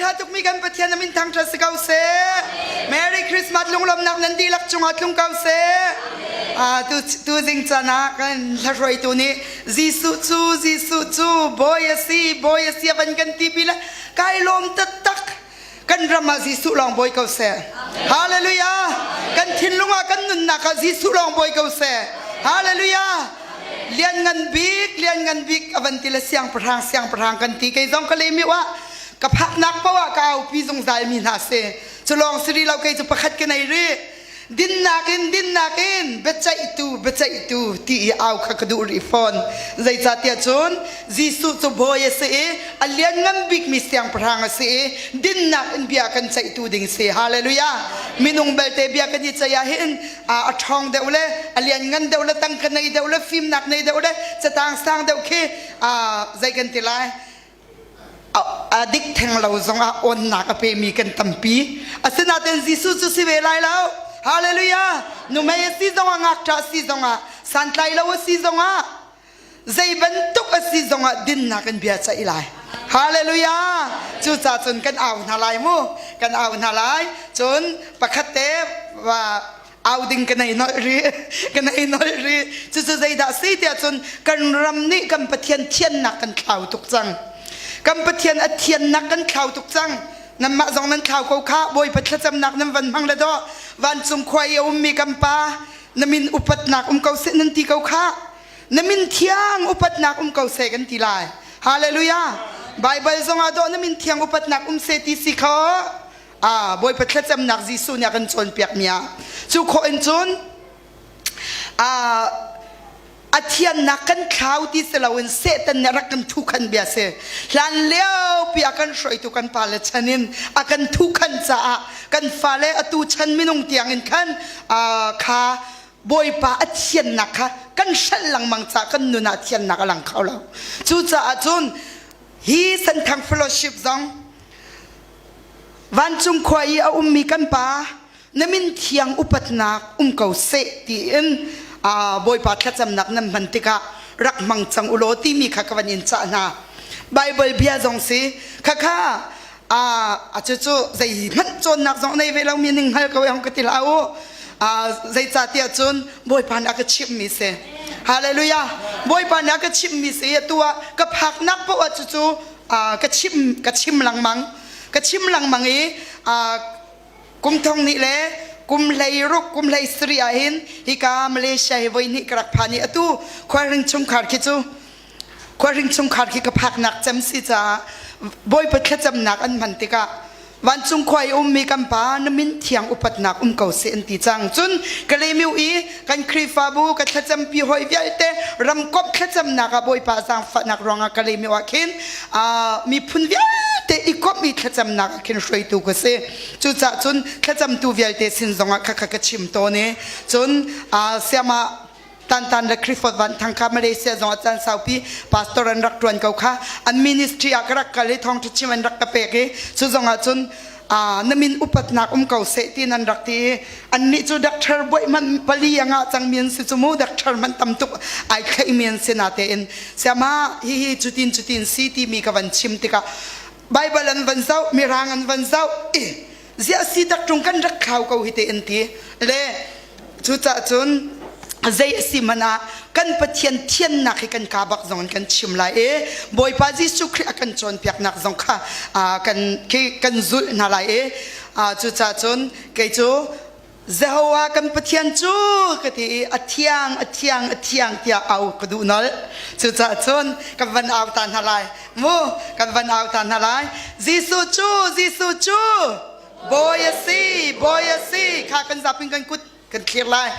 ṭha tukmi kan Pathian a min thangṭhat si ko seh. Merry Christmas lunglawmhnak nan dihlak cungah tlung ko seh. Ah, tu tu zing caan ah kan hlahruaitu nih Jesuh cu Jesuh cu bawi a si bawi a si a van kan ti pi le kai lawm taktak. Kan ram ah Jesuh lawng bawi ko seh. Hallelujah. Kan thinlung ah kan nunnak ah Jesuh lawng bawi ko seh. Hallelujah. Lianngan bik, lianngan bik a van ti le siangpahrang, siangpahrang kan ti. Kei zong ka lemi ah ka phaknak paoh ah ka aupi zungzal mi hna si. Cu lawng si rih lo kei cu pakhat ka nei rih. Dinnak in dinnak in biaceihtu biaceihtu ti i au kha ka duh rih fawn. Zeicahtiah cun Jesuh cu bawi a si i a lianngan bikmi siangpahrang a si i dinnak in bia kan ceihtu ding si. Hallelujah! Minung belte bia kan i ceih ah hin a ṭhawng deuh le a lianngan deuh le tangka nei deuh le fimnak nei deuh le catang sang deuh khi zei kan ti lai a dik theng lo zongah awnnak a pemi kan tampi. Asinain Jesuh cu si ve lai lo. Hallelujah! Numei a si zongah ngakṭah a si zongah santlai lo a si zongah zei bantuk a si zongah dinnak in bia ceih lai. Hallelujah! Cucaah cun kan au hna lai mu. Kan au hna lai. Cun pakhat te au ding ka nei nolh rih ka nei nolh rih cucu zeidah si tiah cun kan ram nih kan Pathian thiannak kan thlau tuk cang kan Pathian a thiannak kan thlau tuk cang nanmah zong nan thlau ko kha Bawipa thlacamnak nan van hmang le dawh vancung khua i a ummi kan pa na min upatnak um ko seh nan ti ko kha na min thiang upatnak um ko seh kan ti lai hallelujah Bible zong ah dawh na min thiang upatnak um seh ti si kho Ah, Bawipa thlacamnak Jesuh nih a kan cawnpiakmi ah cu khawh in cun ah, a thiannak kan thlau ti si loin Satan nih a rak kan thukhan bia si. Hlan liopi a kan hruaitu kan pale chan in a kan thukhan caah kan fale atu chan minung tiang in khan ah, kha Bawipa a thiannak kha kan hrelh lengmang caah kan nun ah thiannak a lang kho lo. Cucaah cun hi Senthang Fellowship zong Vancung khua i a ummi kan Pa, na min thiang upatnak um ko seh tiin Bawipa thlacamnak nan hman tikah rak hmang cang u law timi kha ka van in cah hna. Bible bia zong si khakha a cucu zeihmanh cawnnak zong nei ve lomi ning hngal ko hong ka ti hlah u. Zeicahtiah cun Bawipa nih a ka chimhmi si. Hallelujah. Bawipa nih a ka chimhmi si atu ah ka phaknak paoh ah cucu ka chim ka chim lengmang ka chim lengmang i kum thong nih le kum hlei ruk kum hlei sarih ah hin hika Malaysia hi voi hnih ka rak phan i atu khualring chungkhar khi cu khualring chungkhar khi ka phaknak cem si caah Bawipa thlacamnak an hman tikah Vancung khua i ummi kan Pa na min thiang upatnak um ko seh an ti cang. Cun Kalemiu i kan Khrihfabu ka thlacampi hawi vialte ramkomh thlacamnak ah Bawipa zaangfahnak ruangah Kalemiu ah khin miphun vialte i komh i thlacamnak ah khin hruaitu ka si. Cucaah cun thlacamtu vialte sin zongah khakha ka chim tawn i cun siama Tantan le Clifford Van Thang kha Malaysia zong ah caan saupi pastor an rak ṭuan ko kha an ministry ah ka rak kal i thawngṭha chim an rak ka pek i cu zong ah cun na min upatnak um ko seh ti nan rak ti i annih cu doctor buaih hmanh pali a ngah cangmi an si cu mu doctor hmanh tam tuk ai thlaihmi an si natein siama hihi cutin cutin si timi ka van chim tikah Bible an van zoh mirang an van zoh i ziah si tak ṭung kan rak thlau ko hi te an ti le cucaah cun zei a si hmanh ah kan Pathian thiannak hi kan ka bak zong in kan chim lai i Bawipa Jesuh Khrih a kan cawnpiaknak zong kha kan kan zulh hna lai i cucaah cun kei cu Jehovah kan Pathian cu ka ti i a thiang a thiang a thiang tiah au ka duh nolh cucaah cun kan van au ta hna lai mu kan van au ta hna lai Jesuh cu Jesuh cu Bawi a si Bawi a si kha kan zapin kan kut kan thlir lai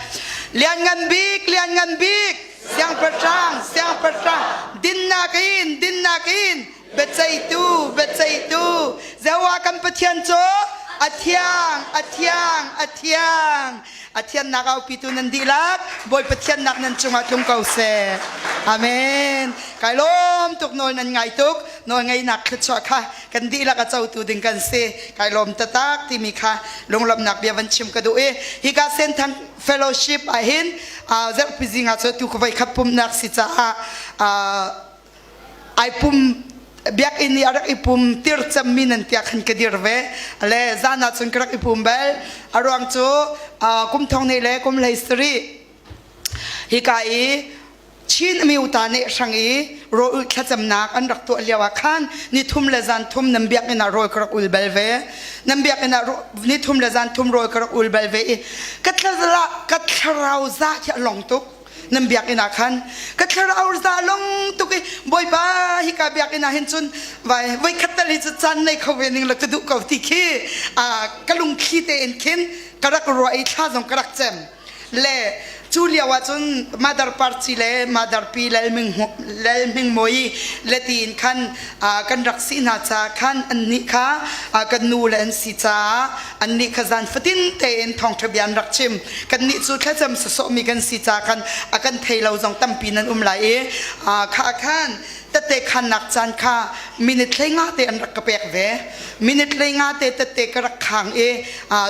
Lianngan bik lianngan bik siangpahrang siangpahrang dinnak in dinnak in biaceihtu biaceihtu Jehovah kan Pathian cu a thiang a thiang a thiang a thiannak aupitu nan dihlak Bawi Pathiannak nan cungah tlung ko seh amen kai lawm tuk nawl nan ngai tuk nawl ngainak thluachuah kha kan dihlak a cotu ding kan si kai lawm tatak timi kha lunglawmhnak bia van chim ka duh i hika Senthang fellowship ah hin zarhpi zing ah cu tu ka voi khat pumnak si caah ai pum. Biakinn i a rak i pum tir cemmi nan tiah khan ka dir ve. Le zan ah cun ka rak i pum bal. A ruang cu kum thong hnih le kum hlei sarih hika i Chin miuta nih hrang i rawl ulh thlacamnak an rak tuah lio ah khan ni thum le zan thum nan biakinn ah rawl ka rak ul bal ve. Nan biakinn ah ni thum le zan thum rawl ka rak ul bal ve i ka ka thlarau za khi a long tuk. Nan biakinn ah khan ka thlarau za long tuk i Bawipa hika biakinn ah hin cun vai voi khat tal hi cu caan nei kho ve ning la ka duh ko ti khi ka lungthli tein khin ka rak ruah i thla zong ka rak cem. Le cu lio ah cun Mother Parci le Mother Pi Lal Hming Mawi le tiin khan kan rak si hna ca khan annih kha kan nu le an si caah annih kha zan fatin tein thawngṭha bia an rak chim. Kannih cu thlacam sawsawhmi kan si ca khan a kan thei lo zong tampi nan um lai i kha khan tette khannak caan kha minute hlei nga te an rak ka pek ve. Minute hlei nga te tette ka rak khang i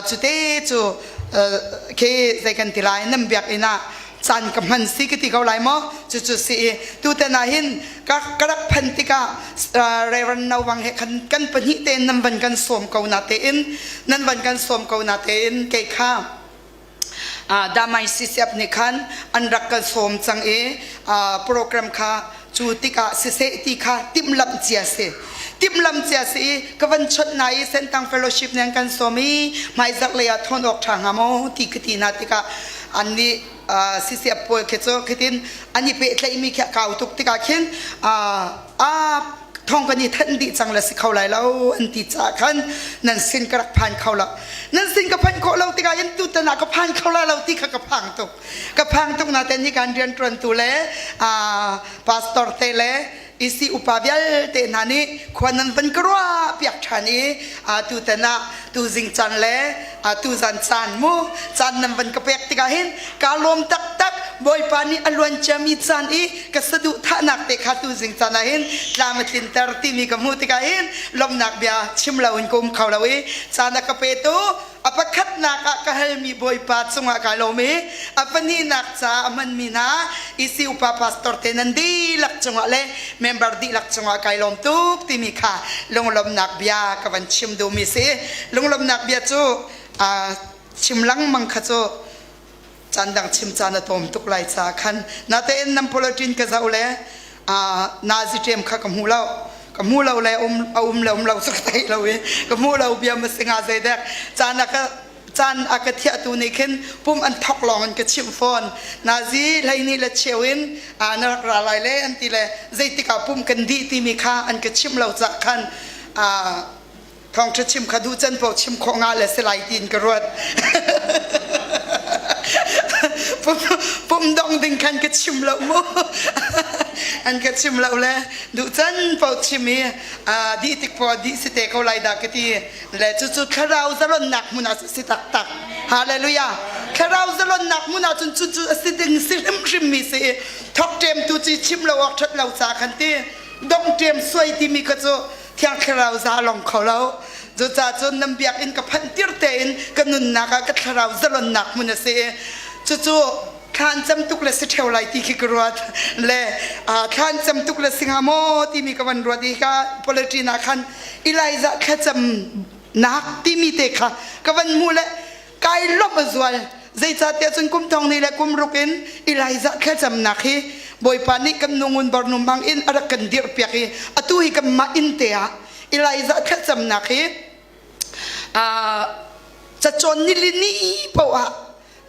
cute cu khi zei kan ti lai nan biakinn ah caan ka hman si ka ti ko lai maw cucu si i tutan ah hin ka ka rak phan tikah Reverend No Wang he khan kan pahnih tein nan van kan sawm ko na tein nan van kan sawm ko na tein kei kha Damai CCF nih khan an rak kan sawm cang i program kha cu tikah siseh ti kha timhlamh cia si timhlamh cia si i ka van chawnh hna i Sentang Fellowship nih an kan sawm i hmaizarh lei ah thawn awk ṭha hnga maw ti ka ti hna tikah an nih CCF pawl khi cu khitin an i pehtlaihmi khi a kau tuk tikah khin a thong kan i thanh dih cang le si kho lai lo an ti caah khan nan sin ka rak phan kho lo nan sin ka phanh khawh lo tikah in tutan ah ka phan kho lai lo ti kha ka phang tuk Ka phang tuk naten hi kan rianṭuantu le pastor te le isi upa vialte hna nih khua nan van ka ruah piak ṭhan i tutan ah tuzing caan le tuzan caan mu caan nan van ka pek tikah hin kaa lawm taktak Bawipa nih a luan ciami caan i ka saduhthahnak te kha tuzing caan ah hin tlam a tlinter timi ka hmuh tikah hin lawmhnak bia chim loin ka um kho lo i caan a ka petu A pakhatnak ah ka halmi Bawipa cungah kai lawm i a pahnihnak ca a hmanmi hna EC upa pastor te nan dihlak cungah le member dihlak cungah kai lawm tuk timi kha lunglawmhnak bia ka van chim duhmi si. Lunglawmhnak bia cu chim lengmang kha cu caan dang chim caan a tlawm tuk lai ca khan natein nan politin ka zoh le nazi ṭem kha ka hmu lo ka hmu lo le um a um le um lo cu ka thei lo i ka hmu lo bia ma singa zeidek caan a ka caan a ka thiahtu nih khin pum an thok lawng in ka chimh fawn nazi hleini le cheu in na rak ra lai le an ti le zeitik ah pum kan dih timi kha an ka chimh lo cah khan Thawngṭha chim kha duh can paoh chim khawh nga le si lai tiin ka ruat. Pum dong ding khan ka chim lo mu. An ka chim lo le duh can paoh chim i dih tik paoh dih si te ko lai dah ka ti. Le cucu thlarau zalonnak hmun ah si taktak. Hallelujah. Thlarau zalonnak hmun ah cun cucu a si ding si hrimhrim mi si i thawk ṭem tu ci chim lo awk ṭhat lo ca khan ti. Dong ṭem suai timi kha cu Thiang Thlarau za long kho lo. Cucaah cun nan biakinn ka phanh tir tein ka nunnak ah ka thlarau zalonnak hmun a si i cucu thlan cem tuk le si ṭheo lai ti khi ka ruat le thlan cem tuk le si hnga maw timi ka van ruat i ka poletry ah khan Elijah thlacam nak timi te kha ka van hmuh le kai lawmh a zual zeicahtiah cun kum thong ni le kum ruk in Elijah thlacamnak hi Bawipa nih kan nungun barnum hmang in a rak kan dirhpiak i atu hi kanmah inn te ah Elijah thlacamnak hi cacawn nili ni poah ah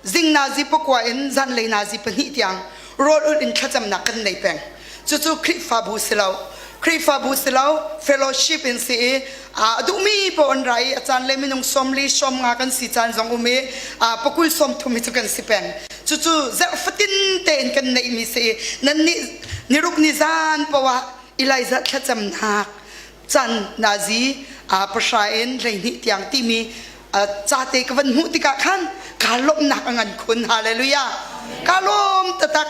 zing nazi pakua in zanlei nazi pahnih tiang rawl ulh in thlacamnak kan nei peng cucu Khrihfabu si lo Khrihfabu si lo fellowship in si i a duhmi paoh an ra i a caan le minung sawmli sawmnga kan si caan zong um i pakul sawmthum hi cu kan si peng cucu zarh fatin tein kan neihmi si i nannih niruk ni zan paoh ah Elijah thlacamnak caan nazi pahra in 12 tiang timi cate ka van hmuh tikah khan kaa lawmhnak a ngan khun hallelujah kaa lawm taktak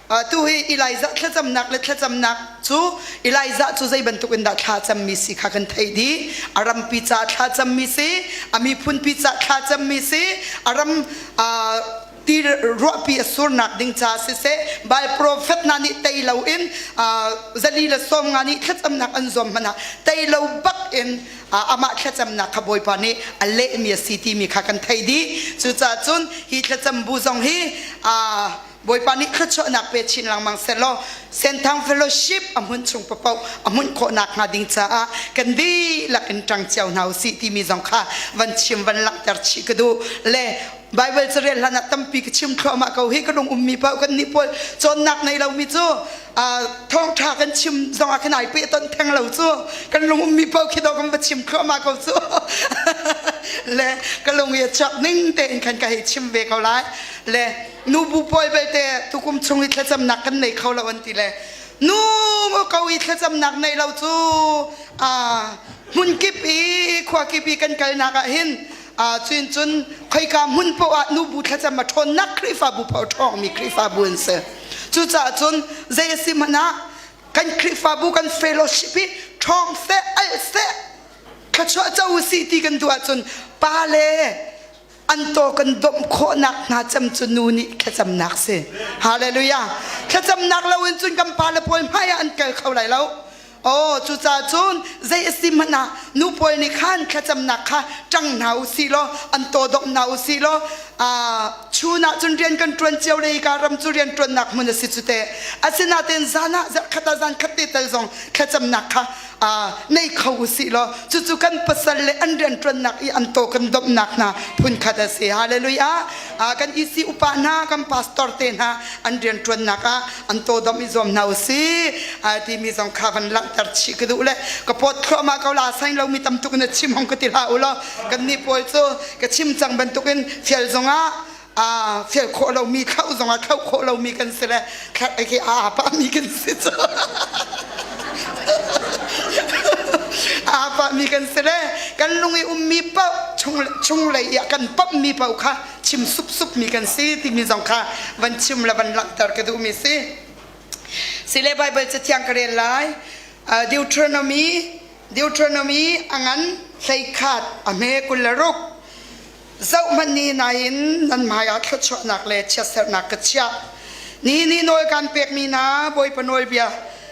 Tu hi Elijah thlacamnak le thlacamnak cu Elijah cu zei bantuk in dah thlacammi si kha kan theih dih. A rampi ca thlacammi si, a miphunpi ca thlacammi si, a ram. Ti ruahpi a surnak ding ca siseh, Baal profet hna nih tei loin zali le 50 nih thlacamnak an zuam hmanh ah tei lo bak in amah thlacamnak kha Bawipa nih a lehmi a si timi kha kan thei dih. Cucaah cun hi thlacam bu zong hi Bawipa nih thluachuahnak pe chin lengmang sehlaw Senthang Fellowship a hmun chung paoh a hmunh khawhnak hnga ding caah kan dihlak in ṭang cio hna usih timi zong kha van chim van langhter chih ka duh le Bible carel hlan ah tampi ka chim thluahmah ko hi ka lung ummi paoh kan nih pawl cawnnak nei lomi cu thawngṭha kan chim zong ah khan ai peh ton theng lo cu kan lung ummi paoh khi do kan va chim thluahmah ko cu le ka lung i a chuak ning tein khan ka hei chim ve ko lai le nubu pawl belte tukum chung i thlacamnak kan nei kho lo an ti le nu ko i thlacamnak nei lo cu hmun kip i khua kip i kan kalnak ah hin cun cun khoika hmun poah ah nubu thlacam a ṭhawnnak Khrihfabu paoh a ṭhawngmi Khrihfabu an si. Cucaah cun zei a si hmanh ah kan Khrihfabu kan fellowship hi ṭhawng seh alh seh thluachuah co usih ti kan duh ahcun pa le an taw kan domh khawhnak hna cem cu nu nih thlacamnak si. Hallelujah. Thlacamnak loin cun kan pa le pawl hmai ah an kal kho lai lo. Oh, cucaah cun zei a si hmanh ah nu pawl nih khan thlacamnak kha ṭang hna u sih law an taw dongh hna u sih law chun ah cun rian kan ṭuan cio le hika ram cu rian ṭuannak hmun a si cu teh. Asinain zan ah zarhkhat ah zan khat te tal zong thlacamnak kha nei kho u sih law cucu kan pasal le an rian ṭuannak i an taw kan domhnak hna phunkhat a si. Hallelujah. Kan EC upa hna, kan pastor te hna an rian ṭuannak ah an tawdom i zuam hna usih timi zong kha van langhter chih ka duh le ka pawt thluahmah ko la sain lomi tam tuk na chim hong ka ti hlah u law kan nih pawl cu ka chim cang bantukin fial zongah fial khawh lomi thlauh zongah thlauh khawh lomi kan si le khi aa pahmi kan si cu aa pahmi kan si le kan lung i ummi paoh chunglei i a kan pamhmi paoh kha chim supsup mi kan si timi zong kha van chim le van langhter ka duhmi si. Sile Bible cathiang ka rel lai. Deuteronomy Deuteronomy a ngan 11 a hme 26 Zohhmanh ni nain nan hmaiah thluachuahnak le chiatserhnak ka chiah. Ni ni nawl kan pekmi hna Bawipa nawlbia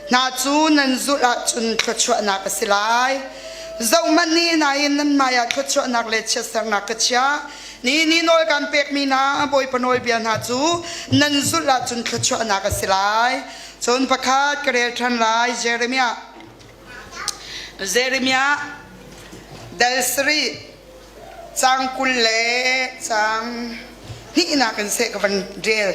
hna cu nan zulh ahcun thluachuahnak a si lai. Zohhmanh ni nain nan hmaiah thluachuahnak le chiatserhnak ka chiah. Ni ni nawl kan pekmi hna Bawipa nawlbia hna cu nan zulh ahcun thluachuahnak a si lai. Cun pakhat ka rel ṭhan lai Jeremiah. Jeremiah dal sarih cang 20 le cang hnihnak in seh ka van rel.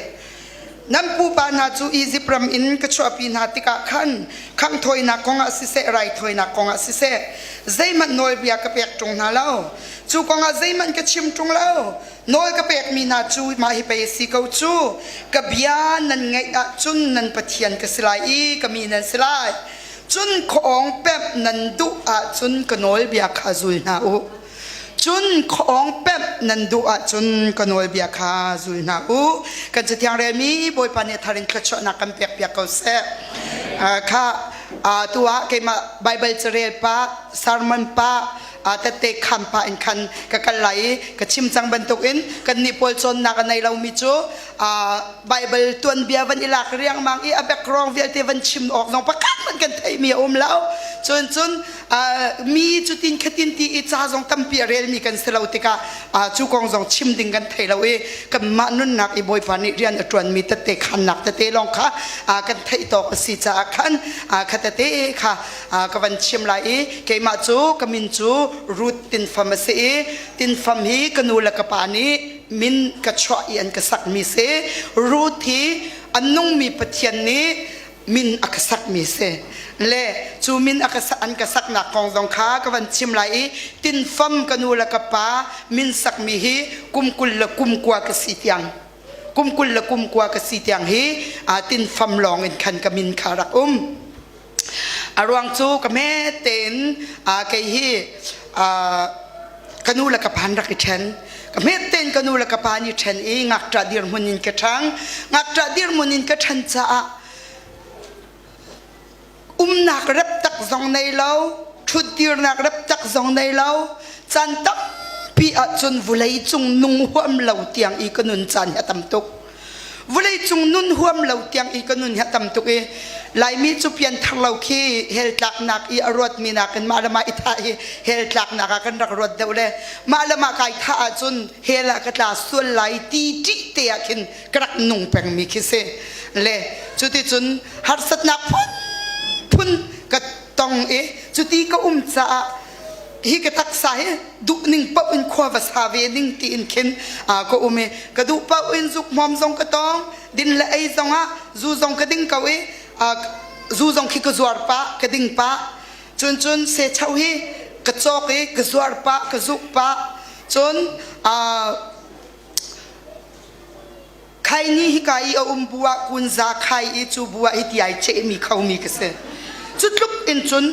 Nan pupa hna cu Izipt ram in ka chuahpi hna tikah khan khanghthawinak kongah siseh, raithawinak kongah siseh, zeihmanh nawlbia ka pek ṭung hna lo. Cu kongah zeihmanh ka chim ṭung lo. Nawl ka pekmi hna cu mah hi pei a si ko cu. Ka bia nan ngaih ahcun nan Pathian ka si lai i ka mi nan si lai. Cun khuaawng pemh nan duh ahcun ka nawlbia kha zul hna u. Cun khuaawng pemh nan duh ahcun ka nawlbia kha zul hna u. Kan Cathiang relmi Bawipa nih a thar in thluachuahnak kan pekpiak ko seh. Kha tu ah keimah Baibal carel pa, sermon pa, tette kham pah in khan ka kal lai i ka chim cang bantukin kannih pawl cawnnak a nei lomi cu Baibal tuanbia van i lak riangmang i a background vialte van chim awk zong pakhat hmanh kan theihmi a um lo. Cun cun mi cutin khatin ti i ca zong tampi a relmi kan si lo tikah cu kong zong chim ding kan thei lo i kanmah nunnak i Bawipa nih rian a ṭuanmi tette khannak tete lawng kha kan theih tawk a si caah khan kha tete kha ka van chim lai i keimah cu ka min cu Ruth Tinfam a si i Tinfam hi ka nu le ka pa nih min ka chuah i an ka sakmi si. Ruth hi a nungmi Pathian nih min a ka sakmi si le cu min a ka an ka saknak kong zong kha ka van chim lai i tinfam ka nu le ka pa min sakmi hi kum 20 le kum kua ka si tiang kum 20 le kum kua ka si tiang hi tinfam lawng in khan ka min kha rak um a ruang cu ka me tein kei hi ka nu le ka pa an rak i ṭhen ka hmet tein ka nu le ka pa an i ṭhen i ngakṭah dirhmun in ka ṭhang ngakṭah dirhmun in ka ṭhan caah umnak rep tak zong nei lo ṭhutdirnak rep tak zong nei lo caan tampi. tampi ahcun vulei cung nung huam lo tiang i ka nun caan hi a tam tuk. Vulei cung nun huam lo tiang i ka nun hi a tam tuk i Laimi cu pianthar lo khi hell tlaknak i a ruatmi nakin mah le mah i thah hi hell tlaknak ah kan rak ruat deuh le mah le mah kai thah ahcun hell ah ka tla sual lai ti ṭih te ah khin ka rak nung pengmi khi si. Le cuticun harsatnak phunphun ka tong i cuti ka um caah hi ka taksa hi duh ning paoh in khua va sa ve ning tiin khin ka um i ka duh paoh in zuk hmawm zong ka tong din le ei zong ah zu zong ka ding ko i zu zong khi ka zuar pah ka ding pah cun cun secho hi ka cawk i ka zuar pah ka zuk pah cun Khaini hika i a um bu ah kunza khai i cu bu ah hiti ai chehmi khomi ka si. Cu tluk in cun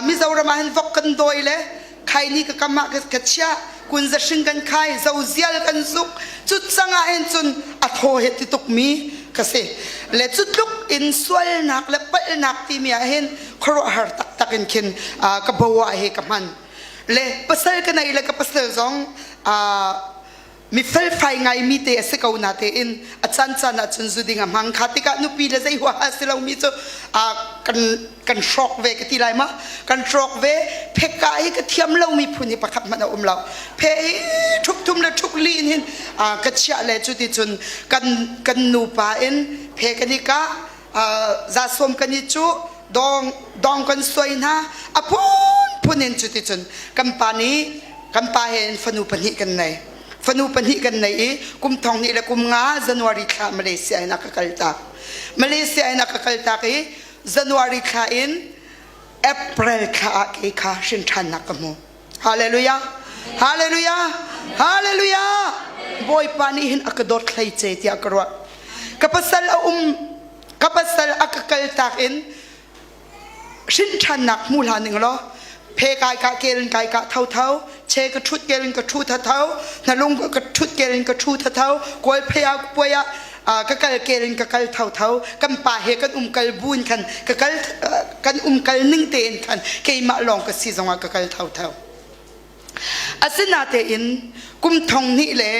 Mizoram ah hin vok kan dawi le khaini ka kam ah ka chiah kunza hring kan khai zozial kan zuk cu cang ah hin cun a thaw he ti tukmi ka si. Le cu tluk in sualnak le palhnak timi ah hin khuaruahhar taktak in khin ka bo ah he ka hman. Le pasal ka nei le ka pasal zong mi felfai ngaimi te a si ko na tein a caan caan ah cun zu ding a hmang kha tikah nupi le zei huaha si lomi cu kan kan hrawk ve ka ti lai ma kan hrawk ve phekka hi ka thiam lomi phun hi pakhat hmanh a um lo phe hi ṭhup thum le ṭhup li in hin ka chiah le cu ti cun kan kan nupa in phe kan i kah zasawm kan i cu dong dong kan suai hna a phunphun in cuti cun kan pa nih kan pa he in fanu pahnih kan nei fanu pahnih kan nei i kum thong hnih le kum nga January thla Malaysia in a ka kal tak Malaysia in a ka kal tak i January thla in April thla ah kei kha hrin ṭhannak ka hmu Hallelujah Hallelujah Hallelujah Bawipa nih hin a ka dawt hlei ce tiah ka ruah ka pasal a um ka pasal a ka kal tak in hrin ṭhannak hmu hlah ning law phe kai ka kel in kai ka tho tho che ka ṭhut kel in ka ṭhu tha tho hnalung ka ṭhut kel in ka ṭhu tha tho kawl phe ah puai ah ka kal kel in ka kal tho tho kan pa he kan um kal bu in khan ka kal kan um kal ning tein khan keimah lawng ka si zongah ka kal tho tho Asinatein kum thong hnih le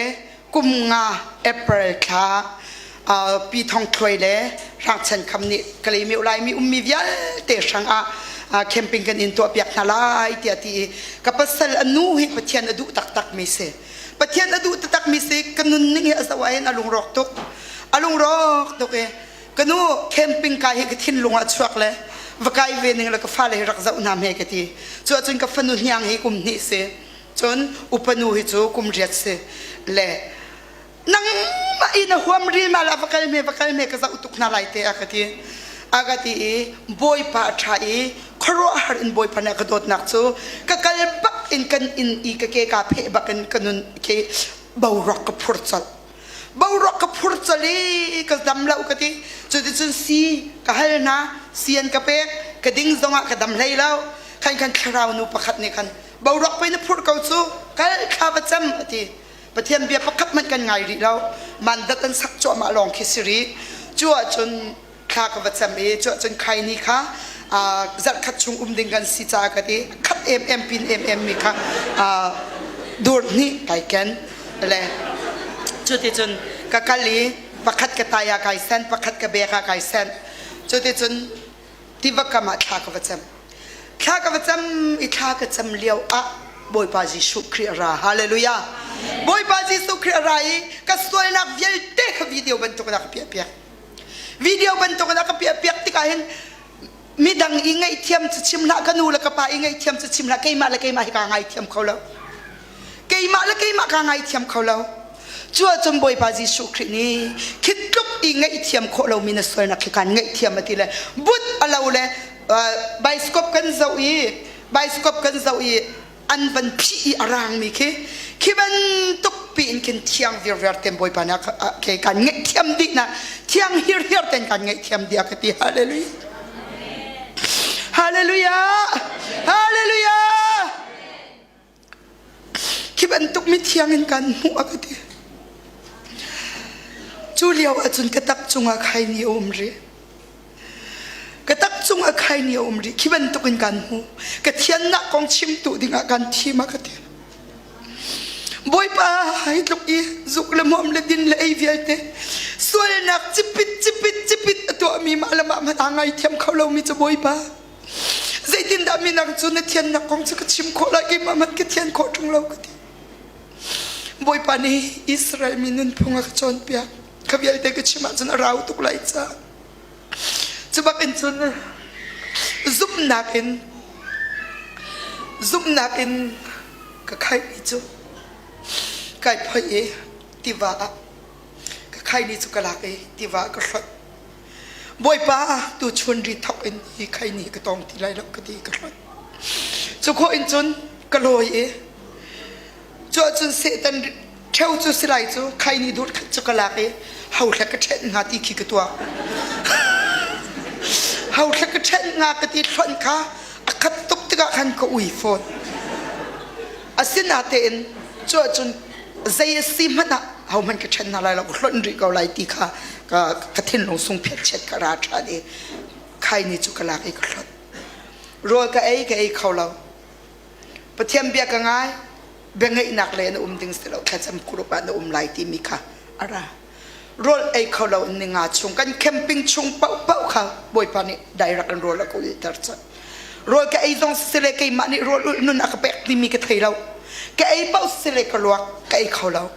kum nga April thla Pi Thong Thluai le Hrang Chan Kham nih Kalaymyo Laimi ummi vialte hrangah camping kan in tuahpiak hna lai tiah ti i ka pasal a nu hi Pathian a duh taktak mi si. Pathian a duh taktak mi si ka nunning hi a zoh ahhin a lungrawk tuk. A lungrawk tuk i ka nu camping kai hi ka thinlung ah chuak le va kai ve ning le ka fale hi rak zoh hna hme ka ti cu ahcun ka fanu hniang hi kum hnih si cun upanu hi cu kum riat si le nangmah i na huam ril ma la va kal hme va kal hme ka zoh tuk hna lai te a ka ti a ka ti i bawipa a ṭha i khuaruahhar in bawipa nih a ka dawtnak cu ka kal bak in kan inn i ka ke kaa pheh bak in ka nun ke boruak ka phur colh boruak ka phur colh i ka dam lo ka ti cuticun si ka hal hna si an ka pek ka ding zongah ka dam hlei lo khan khan thlarau nu pakhat nih khan boruak pei na phurh ko cu kal thla va cam a ti pathian bia pakhat hmanh kan ngai rih lo mandat an sak cuahmah lawng khi si rih cu ahcun thla ka va cam i cu ahcun khaini kha zarhkhat chung um ding kan si caah ka ti khat em em pin em em mi kha dur hnih kai ken le cuticun ka kal i pakhat ka tai ah kai sen pakhat ka bek ah kai sen cuticun tiva kam ah thla ka va cam thla ka va cam i thla ka cam lio ah Bawipa Jesuh Khrih a ra hallelujah Bawipa Jesuh Khrih a ra i ka sualnak vialte kha video bantuk in a ka piah piak Video bantuk in a ka piahpiak tikah hin midang i ngaihthiam cu chim hlah ka nu le ka pa i ngaihthiam cu chim hlah keimah le keimah hi kaa ngaithiam kho lo keimah le keimah kaa ngaithiam kho lo cu ahcun Bawipa Jesuh Khrih nih khi tluk i ngaihthiam khawh lomi na sualnak khi kaan ngaihthiam a ti le but a lo le bioscope kan zoh i bioscope kan zoh i an van phih i a rangmi khi khi bantuk piin khin thiang virver ten Bawipa nih ke kan ngaihthiam dih na thiang hirhiar ten kan ngaihthiam dih a ka ti hallelujah hallelujah hallelujah khi bantuk mi thiang in kan hmuh a ka ti cu lio ahcun ka tak cungah khaini a um rih Ka tak cung a khaini a um rih. Khi bantuk in kan hmu. Ka thiannak kong chimtu dingah kan thim a ka ti. Bawipa hi tluk i zuk le hmuam le din le ei vialte sualnak cipit cipit cipit a tuahmi mah le mah hmanh aa ngaithiam kho lomi cu Bawipa zeitindah minak cu na thiannak kong cu ka chim khawh lai keimah hmanh ka thian khawh ṭung lo ka ti. Bawipa nih Israel mi nunphung a ka cawnpiak. Kha vialte ka chim ahcun a rau tuk lai caah. Cu bak in cun zumhnak in zumhnak in ka khaini cu kai phoih i tiva ah ka khaini cu ka lak i tiva ah ka hlonh. Bawipa tuchun ri thok in hi khaini ka tong ti lai lo ka ti ka hlonh. Cu khawh in cun ka lawi i cu ahcun Satan ṭheo cu si lai cu khaini dur khat cu ka lak i hauhla ka ṭhenh hnga ti khi ka tuah. Hauhla ka ṭhenh hnga ka ti hlonh kha a khat tuk tikah khan ka ui fawn. Asinatein cu ahcun zei a si hmanh ah hohmanh ka ṭhen hna lai lo ka hlonh rih ko lai ti kha ka, ka thinlung sung phiatchiat ka ra ṭhan i khaini cu ka lak i ka hlonh. Rawl ka ei ka ei kho lo. Pathian bia ka ngai biangeihnak le na um ding si lo thlacam group ah na um lai timi kha a ra. Rawl ei kho lo in ninga chung kan camping chung paohpaoh kha Bawipa nih direct in rawl a ka ulhter cang. Rawl ka ei zong sisile keimah nih rawl ulh nun a ka pek timi ka thei lo. Ka ei paoh sisile ka luak ka ei kho lo.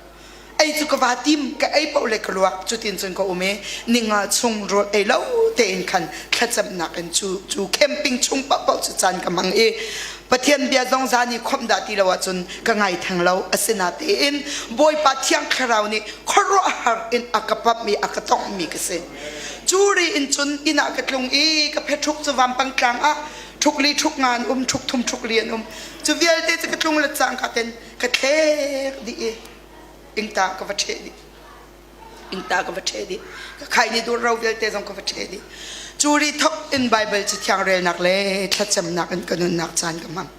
Ei cu ka va tim ka ei paoh le ka luak cutin cun ka um i ninga chung rawl ei lo tein khan thlacamnak in cu cu camping chung paohpaoh cu caan ka hmang i Pathian bia zong zan i khawmh dah ti lo ahcun ka ngai theng lo. Asinatein Bawipa Thiang Thlarau nih khuaruahhar in a ka pamh i a ka tonghmi ka si. Cu ri in cun inn ah ka tlung i ka pheṭhuk cu vampang tlang ah ṭhuk li ṭhuk nga an um, ṭhuk thum ṭhuk li an um. Cu vialte cu ka tlung le cangka ten ka thlek dih i ingta ka va ṭheh dih. Ingta ka va ṭheh dih. Ka khai ni dur ro vialte zong ka va ṭheh dih. Cu ri thok in Baibal cu thiang relnak le thlacamnak in ka nunnak caan ka hmang.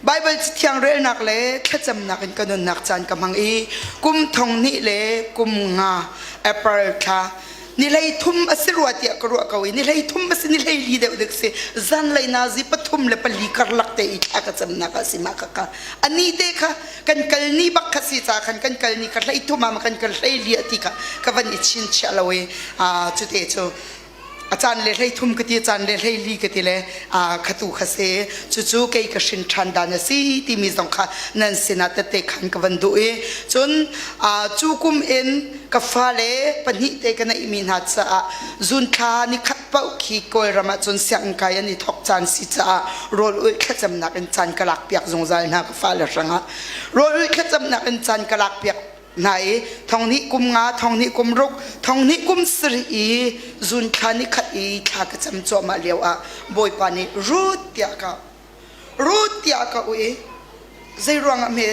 Baibal cathiang relnak le thlacamnak in ka nunnak caan ka hmang i kum thong hnih le kum nga April thla ni hlei thum a si rua tiah ka ruah ko i ni hlei thum a si ni hlei li deuh dek si zanlei nazi 3 le 4 karlak te i thla ka camnak ah si mah ka ka ani te kha kan kal ni bak kha si ca khan kan kal ni ka hlei thum ah ma kan kal hlei li ti kha ka van i chinchiah lo i cute cu a caan le hlei thum ka ti a caan le hlei li ka ti le khatu kha se cucu kei ka hrin ṭhan dan a si timi zong kha nan sinah tette khan ka van duh i cun cu kum in ka fale pahnih te ka neihmi hna caah zunthla ni khat paoh khi Kawlram ah cun sianginn kai an i thawk caan si caah rawl ulh thlacamnak in caan ka lak piak zungzal hna ka fale hrangah rawl ulh thlacamnak in caan ka lak piak hna i thong hnih kum nga thong hnih kum ruk thong hnih kum sarih i zun thla ni khat i thla ka cam cuahmah lio ah Bawipa nih Ruth tiah ka Ruth tiah ka u i zei ruangah hme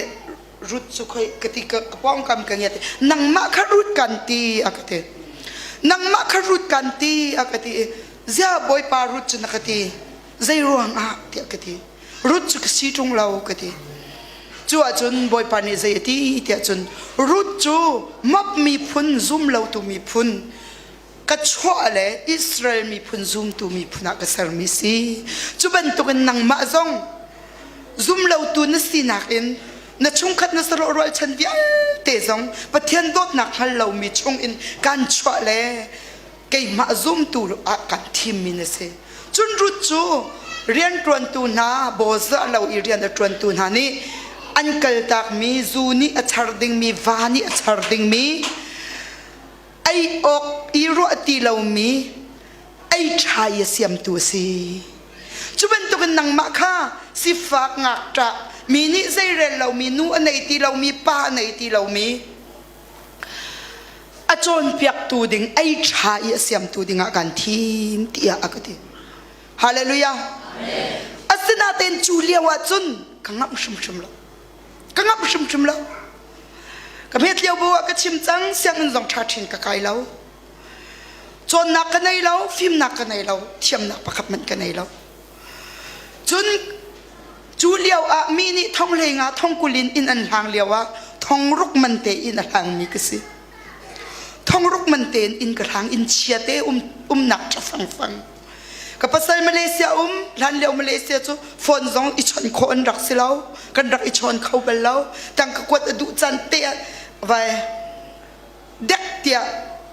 Ruth cu khoi ka ti ka pawngkam ka ngiat nangmah kha Ruth kan ti a ka ti nangmah kha Ruth kan ti a ka ti zia Bawipa Ruth cu na ka ti zei ruangah tiah ka ti Ruth cu ka si ṭung lo ka ti. Cu ahcun Bawipa nih zei a ti tiah cun Ruth cu Moab miphun zum lotu miphun ka chuah le Israel miphun zumtu miphun ah ka sermi si. Cu bantukin nangmah zong zum lotu na sinak in na chungkhat na sarawh rualchan vialte zong Pathian dawtnak hngal lomi chungin kan chuah le keimah zumtu ah kan thimmi na si. Cun Ruth cu rianṭuantu hna bawzah lo i rian a ṭuantu hna nih an kaltakmi zu nih a char dingmi va nih a char dingmi ei awk i ruah ti lomi ei ṭha i a siamtu a si. Cu bantukin nangmah kha sifak ngakṭah mi nih zeirel lomi nu a nei ti lomi pa a nei ti lomi a cawnpiaktu ding ei ṭha i a siamtu dingah kan thim tiah a ka ti. Hallelujah. Asinain cu lio ah cun ka ngamh hrimhrim lo. Ka ngamh hrimhrim lo. Ka hmet lio bu ah ka chim cang sianginn zong ṭha ṭhin ka kai lo. Cawnnak ka nei lo, fimnak ka nei lo, thiamnak pakhat hmanh ka nei lo. Cun cu lio ah mi nih thong hlei nga thong kul in inn an hlang lio ah thong ruk man te in a hlangmi ka si. Thong ruk man tein inn ka hlang, inn chia te um, umnak ṭha fangfang. Ka pasal Malaysia um, hlan lio Malaysia cu phone zong i chawnh khawh an rak si lo. Kan rak i chawn kho bal lo. Tangka kuat a duh caan te ah vai dek tiah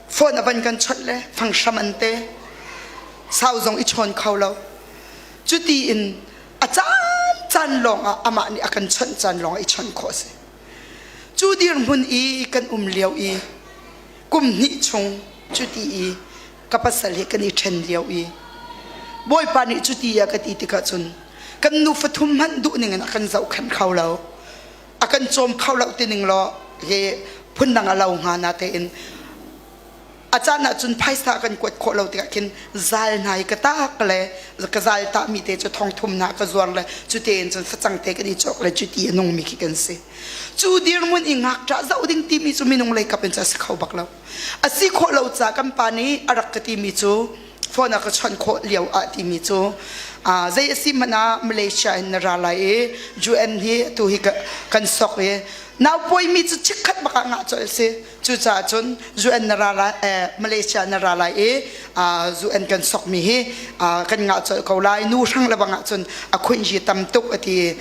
phone a van kan chawnh le fanghram an te. Sau zong i chawn kho lo. Cuti in a caan caan lawng ah amah nih a kan chawnh caan lawng ah i chawnh khawh a si. Cu dirhmun i kan um lio i kum hnih chung cuti i ka pasal he kan i ṭhen lio i Bawipa nih cuti a ka ti tikah cun kan nu fathum hmanh duh ning in a kan zohkhenh kho lo a kan cawm kho lo ti ning law he phundang a lo hnga na tein a caan ah cun phaisa kan kuat khawh lo tikah khin zal hna hi ka tak le ka zal tah mi te cu thong thum hna ka zuar le cu tein cun facang te kan i cawk le cuti a nung mi khi kan si cu dirhmun i ngakṭah zoh ding timi cu minung lei kap in cu a si kho bak lo A si khawh lo ca kan pa nih a rak ka timi cu phone a ka chawnh khawh lio ah timi cu zei a si hmanh ah Malaysia in na ra lai i UN hi tu hi kan sok i nau pawimi cu chikkhat bak ah ngah colh si cucaah cun UN na ra lai Malaysia na ra lai i UN kan sok mi hi kan ngah colh ko lai nu hrang le bang ah cun a khuinji tam tuk a ti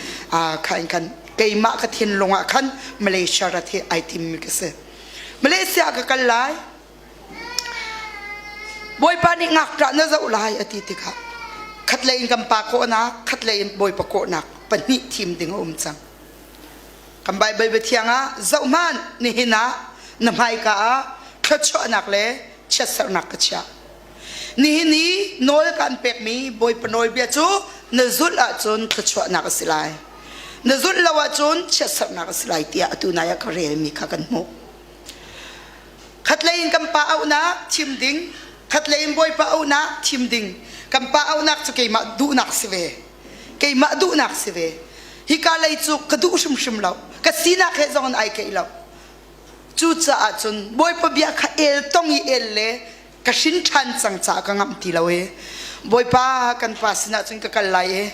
kha in khan keimah ka thinlung ah khan Malaysia rat hi ai tim mi ka si. Malaysia ka kal lai. Bawipa nih ngakṭah na zoh lai a ti tikah khatlei in kan pa kawhnak, khatlei in Bawipa kawhnak pahnih thim ding a um cang. Kan Baibal biathiang ah zohhmanh nihin ah na hmaika ah thluachuahnak le chiatserhnak ka chiah. Nihin i nawl kan pekmi Bawipa nawlbia cu na zulh ahcun thluachuahnak a si lai. Na zulh lo ahcun chiatserhnak a si lai tiah atu nai ah ka relmi kha kan hmuh. Khatlei in kan pa auhnak thim ding, khatlei in Bawipa auhnak thim ding. Kan pa auhnak cu keimah duhnak si ve. Keimah duhnak si ve. Hika lei cu ka duh hrimhrim lo. Ka sinak he zong in ai keih lo. Cucaah cun Bawipa bia kha el tong i el le ka hrin ṭhan cang caah ka ngamh ti lo i Bawipa kan pa sinah cun ka kal lai i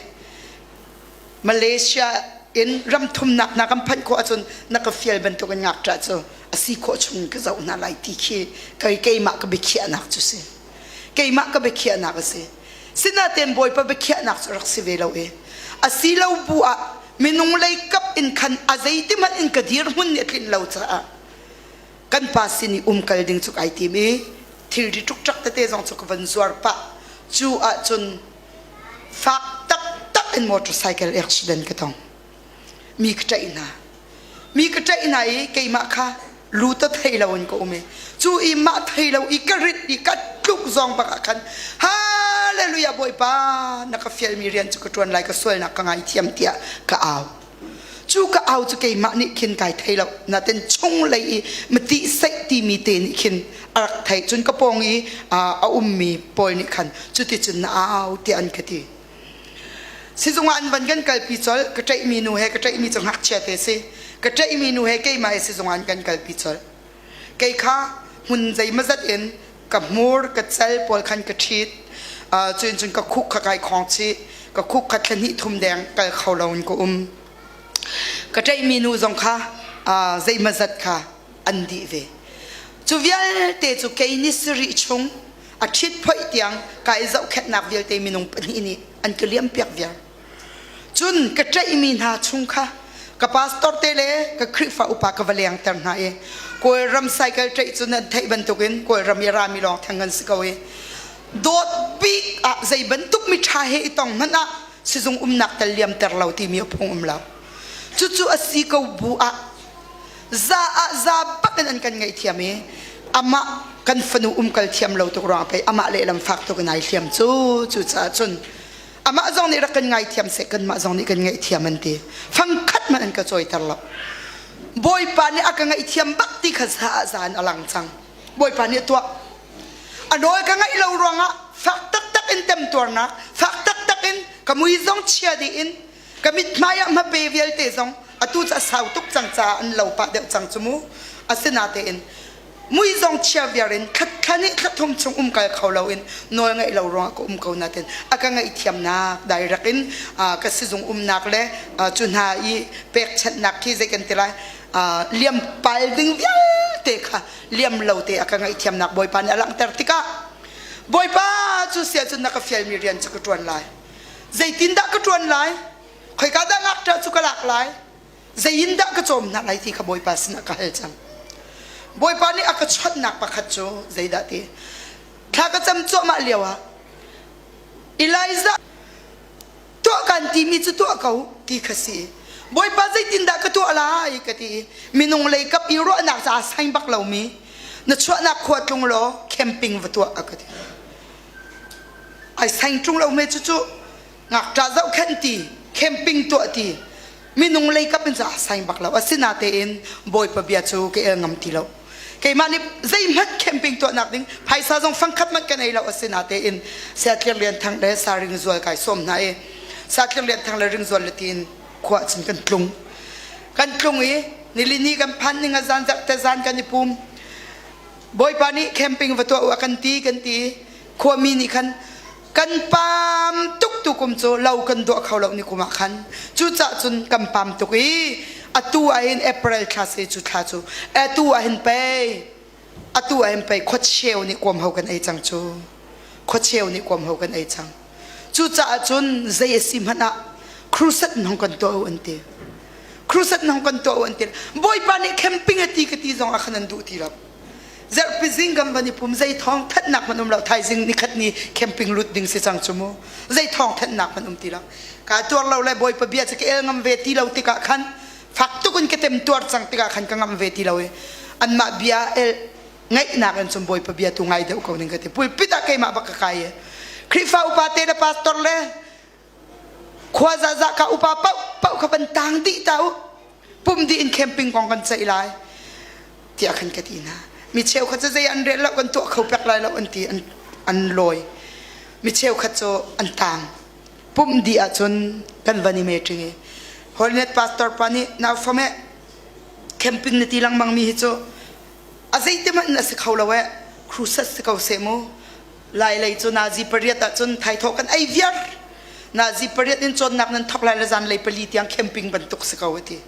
Malaysia in ram thumnak na kan phanh khawh ahcun na ka fial bantukin ngakṭah cu a si khawh chung ka zoh hna lai ti khi kei keimah ka biakhiahnak cu si. Keimah ka biakhiahnak a si. Sinain Bawipa biakhiahnak cu rak si ve lo i a si lo bu ah minung lei kap in khan a zeitihmanh in ka dirhmun nih a tlinh lo caah kan pa sin i umkal ding cu kai tim i thilri ṭukṭak tete zong cu ka van zuar pah cu ahcun fak taktak in motorcycle accident ka tong mi ka ṭaih hna mi ka ṭaih hna i keimah kha lu ta thei lo in ka um i cu i mah thei lo i ka rit i ka tluk zong bak ah khan hallelujah bawipa na ka fialmi rian cu ka ṭuan lai ka sualnak ka ngaithiam tiah ka au cu ka au cu keimah nih khin kai thei lo natin chung lei i mati seih timi te nih khin a rak theih cun ka pawng i a ummi pawl nih khan cuticun na au tiah an ka ti Sizung ah an van kan kalpi colh. Ka ṭaihmi nu he ka ṭaihmi cu ngakchia te si. Ka ṭaihmi nu he keimah he sizung ah an kan kalpi colh. Kei kha hmun zeimazat in ka hmur, ka cal pawl khan ka ṭhit. Uh, cun cun ka khuk kha kai khong chih. Ka khuk kha thla hnih thum deng kal kho lo in ka um. Ka ṭaihmi nu zong kha uh, zeimazat kha an dih ve. Cu vialte cu kei ni sarih chung a ṭhit phoih tiang kai zohkhenhnak vialte minung pahnih nih an ka liampiak viar. Cun ka ṭaihmi hna chung kha ka pastor te le ka Khrihfa upa ka va lengter hna i Kawlram cycle ṭaih cu nan theih bantukin Kawlram i rami lawng theng an si ko i dawt bik ah zei bantuk miṭha he i tong hmanh ah sizung umnak tel liamter lo timi a phung um lo. Cucu a si ko bu ah za ah za bak in an kan ngaihthiam i amah kan fanu umkal thiam lo tuk ruang pei amah lehlam fak tuk in ai hliam cu cucaah cun amah zong nih rak kan ngaithiam seh kanmah zong nih kan ngaihthiam an ti fangkhat hmanh an ka cawiter lo bawipa nih a ka ngaihthiam bak ti kha za ah za in a lang cang bawipa nih a tuah a nawl ka ngaih lo ruangah fak taktak in temtuarnak fak taktak in ka mui zong chia dih in Ka mithmai ah hmape vialte zong atu cu a sau tuk cang caah an lo pah deuh cang cu mu. Asinatein mui zong chia viar in thla nih thla thum chung um kal kho loin nawl ngaih lo ruangah ka um ko natin a ka ngaihthiamnak direct in ka sizung umnak le cu hna i pekchanhnak khi zei kan ti lai liam pal ding vialte kha liam lo te a ka ngaihthiamnak Bawipa nih a langhter tikah Bawipa. cu si ahcun na ka fialmi rian cu ka ṭuan lai. Zeitindah ka ṭuan lai? Khoika dah ngakṭah cu ka lak lai? Zei in dah ka cawm hna lai ti kha Bawipa sinah ka hal cang. Bawipa nih a ka chawnhnak pakhat cu zeidah ti? Thla ka cam cuahmah lio ah Elijah tuah kan timi cu tuah ko ti kha si. Bawipa zeitindah ka tuah lai ka ti. Minung lei kap i ruahnak caah sain bak lomi na chuahnak khua tlung law camping va tuah a ka ti. Ai sain ṭung lo me cucu ngakṭah zohkhenh ti camping tuah ti minung lei kap in a sain bak lo asinatein bawipa bia cu ka el ngam ti lo keimah nih zeihmanh camping tuahnak ding phaisa zong fangkhat hmanh ka nei lo asinatein Siatlir Lian Thang le Saring Zual kai sawm hna i Satlir Lian Thang le Ring Zual le tiin khua cun kan tlung kan tlung i nilini kan phan ning a zan zarhte zan kan i pum bawipa nih camping va tuah u a kan ti kan ti khuami nih khan Kan pam tuk tukum cu lo kan duah kho lo ni kum ah khan. Cucah cun kan pam tuk i atu ah hin April thla se cu thla cu atu ah hin pei atu ah hin pei khuacheu nih kuam ho kan ei cang cu. Khuacheu nih kuam ho kan ei cang. Cucaah cun zei a si hmanh ah crusade hong kan tuah u an ti. Crusade hong kan tuah u an ti. Bawipa nih camping a ti ka ti zong ah khan an duh ti lo. Zarhpi zing kan van i pum zei thawng thanhnak hmanh um lo thaizing nikhat ni camping lut ding si cang cu mu zei thawng thanhnak hmanh um ti lo ka tuar lo le bawipa bia cu ka el ngam ve ti lo tikah khan fak tuk in ka tem tuar cang tikah khan ka ngam ve ti lo i anmah bia el ngaihnak in cun bawipa bia tu ngai deuh ko ning ka ti pulpit ah keimah bak ka kai i Khrihfa upa te le pastor le Khua zaza ka upa paoh paoh kha van tang dih ta u. Pum dih in camping kong kan ceih lai. Tiah khan ka ti hna. Mi cheukhat cu zei an rel lo kan tuah kho pek lai lo an ti an, an lawi. Mi cheukhat cu an tang. Pum dih ahcun kan van i meeting i Holiness pastor pa nih nau fam eh camping na ti lengmang mi hi cu a zeiti hmanh in a si kho lo eh crusade si ko seh mu Lailei cu nazi pariat ahcun thaithawh kan ei viar. Nazi pariat in cawnnak nan thawk lai le zanlei pali tiang camping bantuk si ko a ti.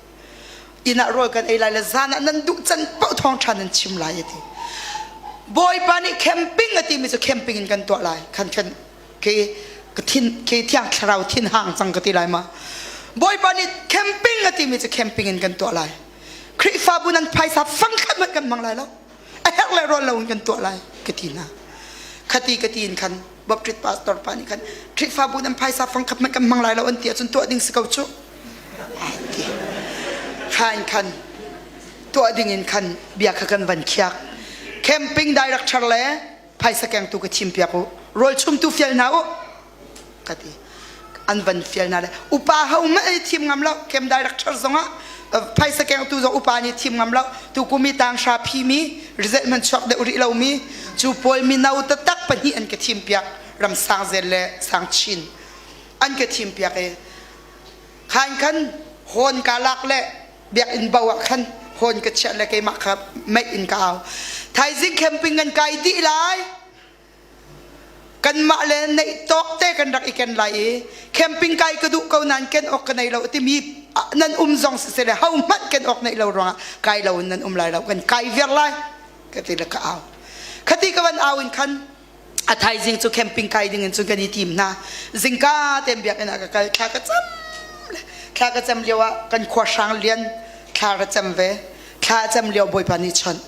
Inn ah rawl kan ei lai le zan ah nan duh can paoh thawngṭha nan chim lai a ti. Bawipa nih camping a timi cu camping in kan tuah lai. Khan khan ke ka thin ke thiang thlarau thin hang cang ka ti lai ma. Bawipa nih camping a timi cu camping in kan tuah lai. Khrihfabu nan phaisa fangkhat hmanh kan hmang lai lo. A herh le rawl lo in kan tuah lai ka ti hna. Khati ka ti in khan Baptist pastor pa nih khan Khrihfabu nan phaisa fangkhat hmanh kan hmang lai lo an ti ahcun tuah ding si ko cu. Ai ti. Kha in khan tuah ding in khan bia kha kan van khiak. Camping director le phaisa kengtu ka thim piak u. Rawl chumtu fial hna u. Ka ti. An van fial hna le upa ho hmanh an i thim ngam lo. Camp director zongah phaisa kengtu zong upa nih thim ngam lo. Tukum i tanghra phimi result hmanh chuak deuh rih lomi cu pawl mino taktak pahnih an ka thim piak. Ram Sang Zel le Sang Chin an ka thim piak i khan khan hawn ka lak le biakinn bo ah khan hawn ka chiah le keimah kha meih in ka au. Thaizing camping kan kai dih lai. Kanmah le neih tawk te kan rak i ken lai i camping kai ka duh ko nain ken awk ka nei lo timi nan um zong siseh le ho hmanh ken awk neih lo ruangah kai lo in nan um lai lo kan kai viar lai ka ti le ka au. Khati ka van au in khan a thaizing cu camping kai ding in cun kan i tim hna. Zingka tein biakinn ah ka kal thla ka cam le thla ka cam lio ah kan khua hrang lian thla ka cam ve. Thla a cam lio Bawipa nih chawnh.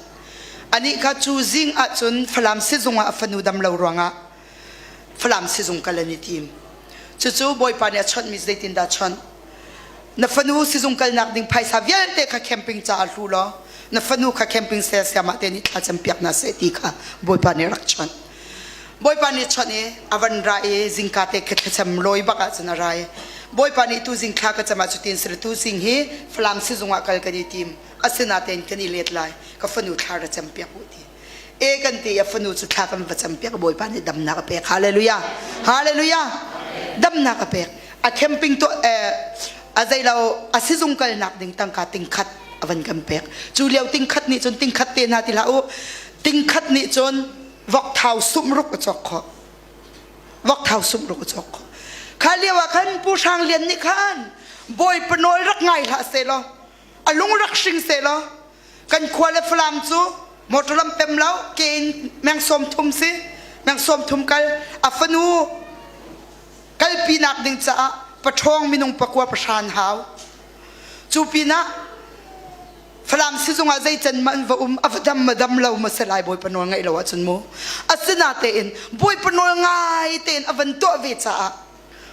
Anih kha cu zing ahcun Falam sizung ah a fanu dam lo ruangah Falam sizung kal an i tim. Cucu Bawipa nih a chawnhmi zeitindah chawnh? Na fanu sizung kalnak ding phaisa vialte kha camping caah hlu law na fanu kha camping sel siamah te nih thlacam piak hna seh ti kha Bawipa nih rak chawnh. Bawipa nih chawnh i a van ra i zingka te kha thlacam lawi bak ahcun a ra i Bawipa nih tu zing thla ka cam ah cutin si tu zing hi Falam sizung ah kal kan i tim. Asinain kan i let lai ka fanu thla ra cam piak u ti e kan ti a fanu cu thla kan va cam piak bawipa nih damnak a pek hallelujah hallelujah damnak a pek a camping to a zeilo a sizung kalnak ding tangka tingkhat a van kan pek cu lio tingkhat nih cun tingkhat te hna ti hlah u tingkhat nih cun vok thau sumruk a cawk khawh vok thau sumruk a cawk khawh kha lio ah khan pu hrang lian nih khan bawipa nawl rak ngai hlah seh law a lung rak hring seh law kan khua le Falam cu motor lam pem lo ke in meng sawm thum si. Meng 30 kal a fanu kalpinak ding caah paṭhawng minung pakua pahra an hau. Cu pinah Falam sizung ah zeican ma an va um a va dam ma dam lo ma se lai Bawipa nawl ngaih lo ahcun mu. Asinatein Bawipa nawl ngai tein a van tuah ve caah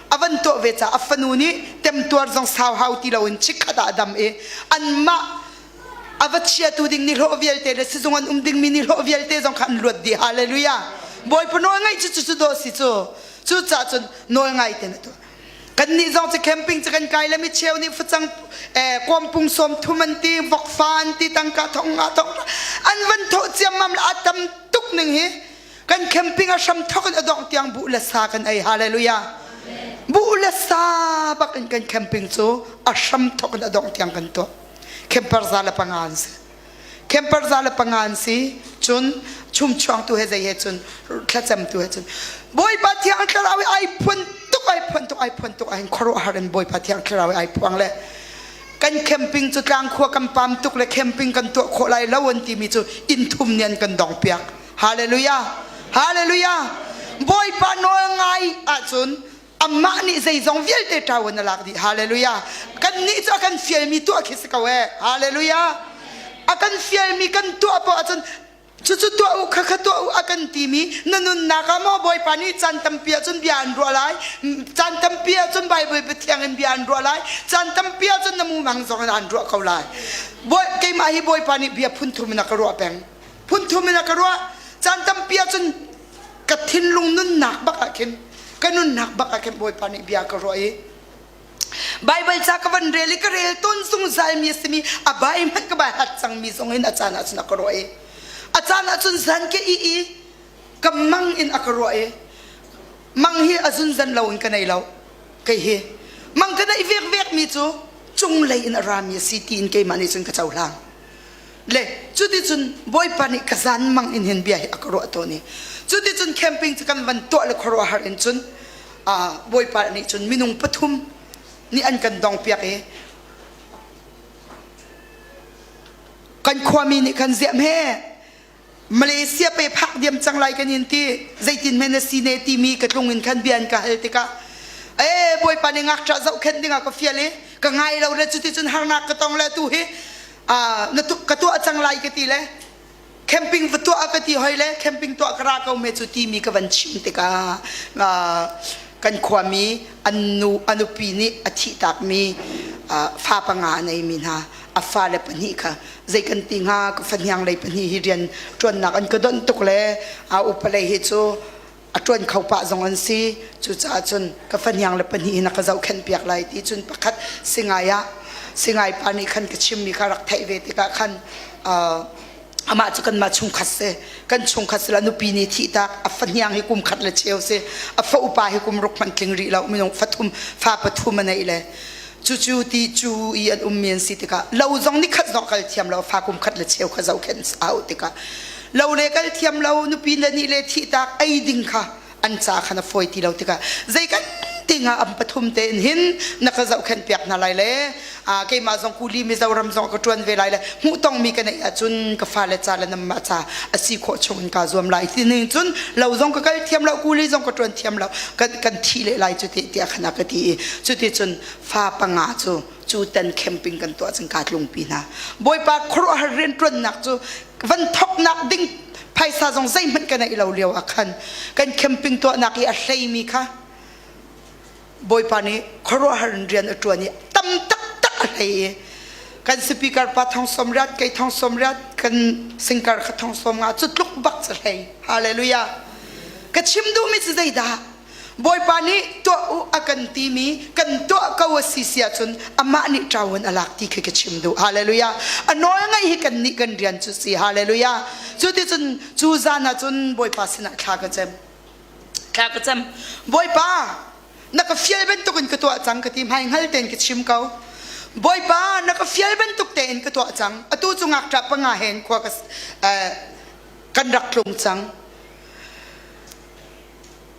a van tuah ve caah a fanu nih temtuar zong sau hau ti loin chikkhat ah a dam i anmah a va chiatu ding nihlawh vialte le sizung an um dingmi nihlawh vialte zong kha an luat dih. Hallelujah. Bawipa nawl ngaih cu cu dawh si cu. Cucaah cun nawl ngai tein a tuah. Kannih zong cu camping cu kan kai le micheu nih facang kawmpung sawm thum an ti, vokfa an ti, tangka thong nga thong an van thawh ciammam le a tam tuk ning hi kan camping a hram thok in a dongh tiang buh le sa kan ei. Hallelujah. Buh le sa bak in kan camping cu a hram thok in a dongh tiang kan tuah. Camper za le panga an si. Camper za le panga an si cun chumchuang tu he zei he cun thlacam tu he cun Bawipa Thiang Thlarau i ai phuan tuk ai phuan tuk ai phuan tuk ahhin khuaruahhar in Bawipa Thiang Thlarau i ai phuang le kan camping cu tlangkhua kan pam tuk le camping kan tuah khawh lai lo an timi cu inn thum nih an kan dong piak hallelujah hallelujah Bawipa nawl ngai ahcun amah nih zeizong vialte ṭawan a lak dih hallelujah kannih cu a kan fialmi tuah khi si ko ee hallelujah a kan fialmi kan tuah poah ahcun cucu tuah u khakha tuah u a kan timi na nunnak ah maw bawipa nih caan tampi ahcun bia an ruah lai caan tampi ahcun Bible biathiang in bia an ruah lai caan tampi ahcun na mumang zong in an ruah ko lai bawi keimah hi bawipa nih bia phun thum in a ka ruah peng phun thum in a ka ruah caan tampi ahcun ka thinlung nunnak bak ah khin ka nunnak bak ah khin Bawipa nih bia ka ruah i Baibal ca ka van rel i ka rel tawn zungzal mi a simi a bai hmanh ka bai hat cangmi zong in a caan ah cun a ka ruah i a caan ah cun zan ke i i ka mang in a ka ruah i mang hi a zunzan lo in ka nei lo kei hi mang ka neih vek vek mi cu cunglei in a rami a si tiin keimah nih cun ka cohlang Le cuticun Bawipa nih ka zan mang in hin bia hi a ka ruah tawn i cuticun camping cu kan van tuah le khuaruahhar in cun Bawipa nih cun minung pathum nih an kan dong piak i kan khuami nih khan ziam he Malaysia pe phak diam cang lai kan in ti zeitin hme na si ne timi ka tlung in khan bia an ka hal tikah ee Bawipa nih ngakṭah zohkhenh dingah ka fial i ka ngai lo le cuticun harnak ka tong le tu hi na ka tuah cang lai ka ti le camping va tuah ka ti hoi le camping tuah ka ra ko me cu timi ka van chim tikah kan khuami an nu a nupi nih a thihtakmi fa panga a neimi hna a fale pahnih kha zei kan ti hnga ka fahniang lei pahnih hi rian ṭuannak an ka donh tuk le a upa lei hi cu a ṭuan kho pah zong an si cucaah cun ka fahniang le pahnih hi na ka zohkhenh piak lai ti cun pakhat singai ah singai pa nih khan ka chimmi kha rak theih ve tikah khan amah cu kanmah chungkhat si kan chungkhat si la nupi nih thih tak a fahniang hi kum khat le cheu si a fa upa hi kum ruk hmanh tling rih lo minung fathum fa pathum a neih le cucu ti cu i an ummi an si tikah lo zong ni khat zong kal thiam lo fa kum khat le cheu kha zohkhenh au tikah lo le kal thiam lo nupi le nih le thih tak ei ding kha an ca khan a fawi ti lo tikah zei kan tinga am pathum te in hin na ka zohkhenh piak hna lai le a keimah zong kuli Mizoram zong ka tuan ve lai le hmuh tongmi ka neih ahcun ka fale ca le namah ca a si khawh chung in kaa zuam lai ti ning cun lo zong ka kal thiam lo kuli zong ka tuan thiam lo kan kan thi le lai cu ti tiah khan a ka ti i cuti cun fa panga cu cu tan camping kan tuah cun kaa tlungpi hna bawipa khuaruahhar rianṭuannak cu van thoknak ding phaisa zong zeihmanh ka neih lo lio ah khan kan camping tuahnak i a hleimi kha Bawipa nih khuaruahhar in rian a ṭuan i tam taktak a hlei i kan speaker pa thong som riat kei thong som riat kan singkar kha thong som nga cu tluk bak cu hlei hallelujah ka chim duhmi cu zeidah Bawipa nih tuah u a kan timi kan tuah ko a si si ahcun amah nih ṭawan a lak ti khi ka chim duh hallelujah a nawl ngaih hi kan nih kan rian cu si hallelujah cu ti cun cu zan ah cun Bawipa sinah thla ka cem thla ka cam Bawipa na ka fial bantuk in ka tuah cang ka ti hmai hngal tein ka chim ko Bawipa na ka fial bantuk tein ka tuah cang atu cu ngakṭah panga hen khua ka kan rak tlung cang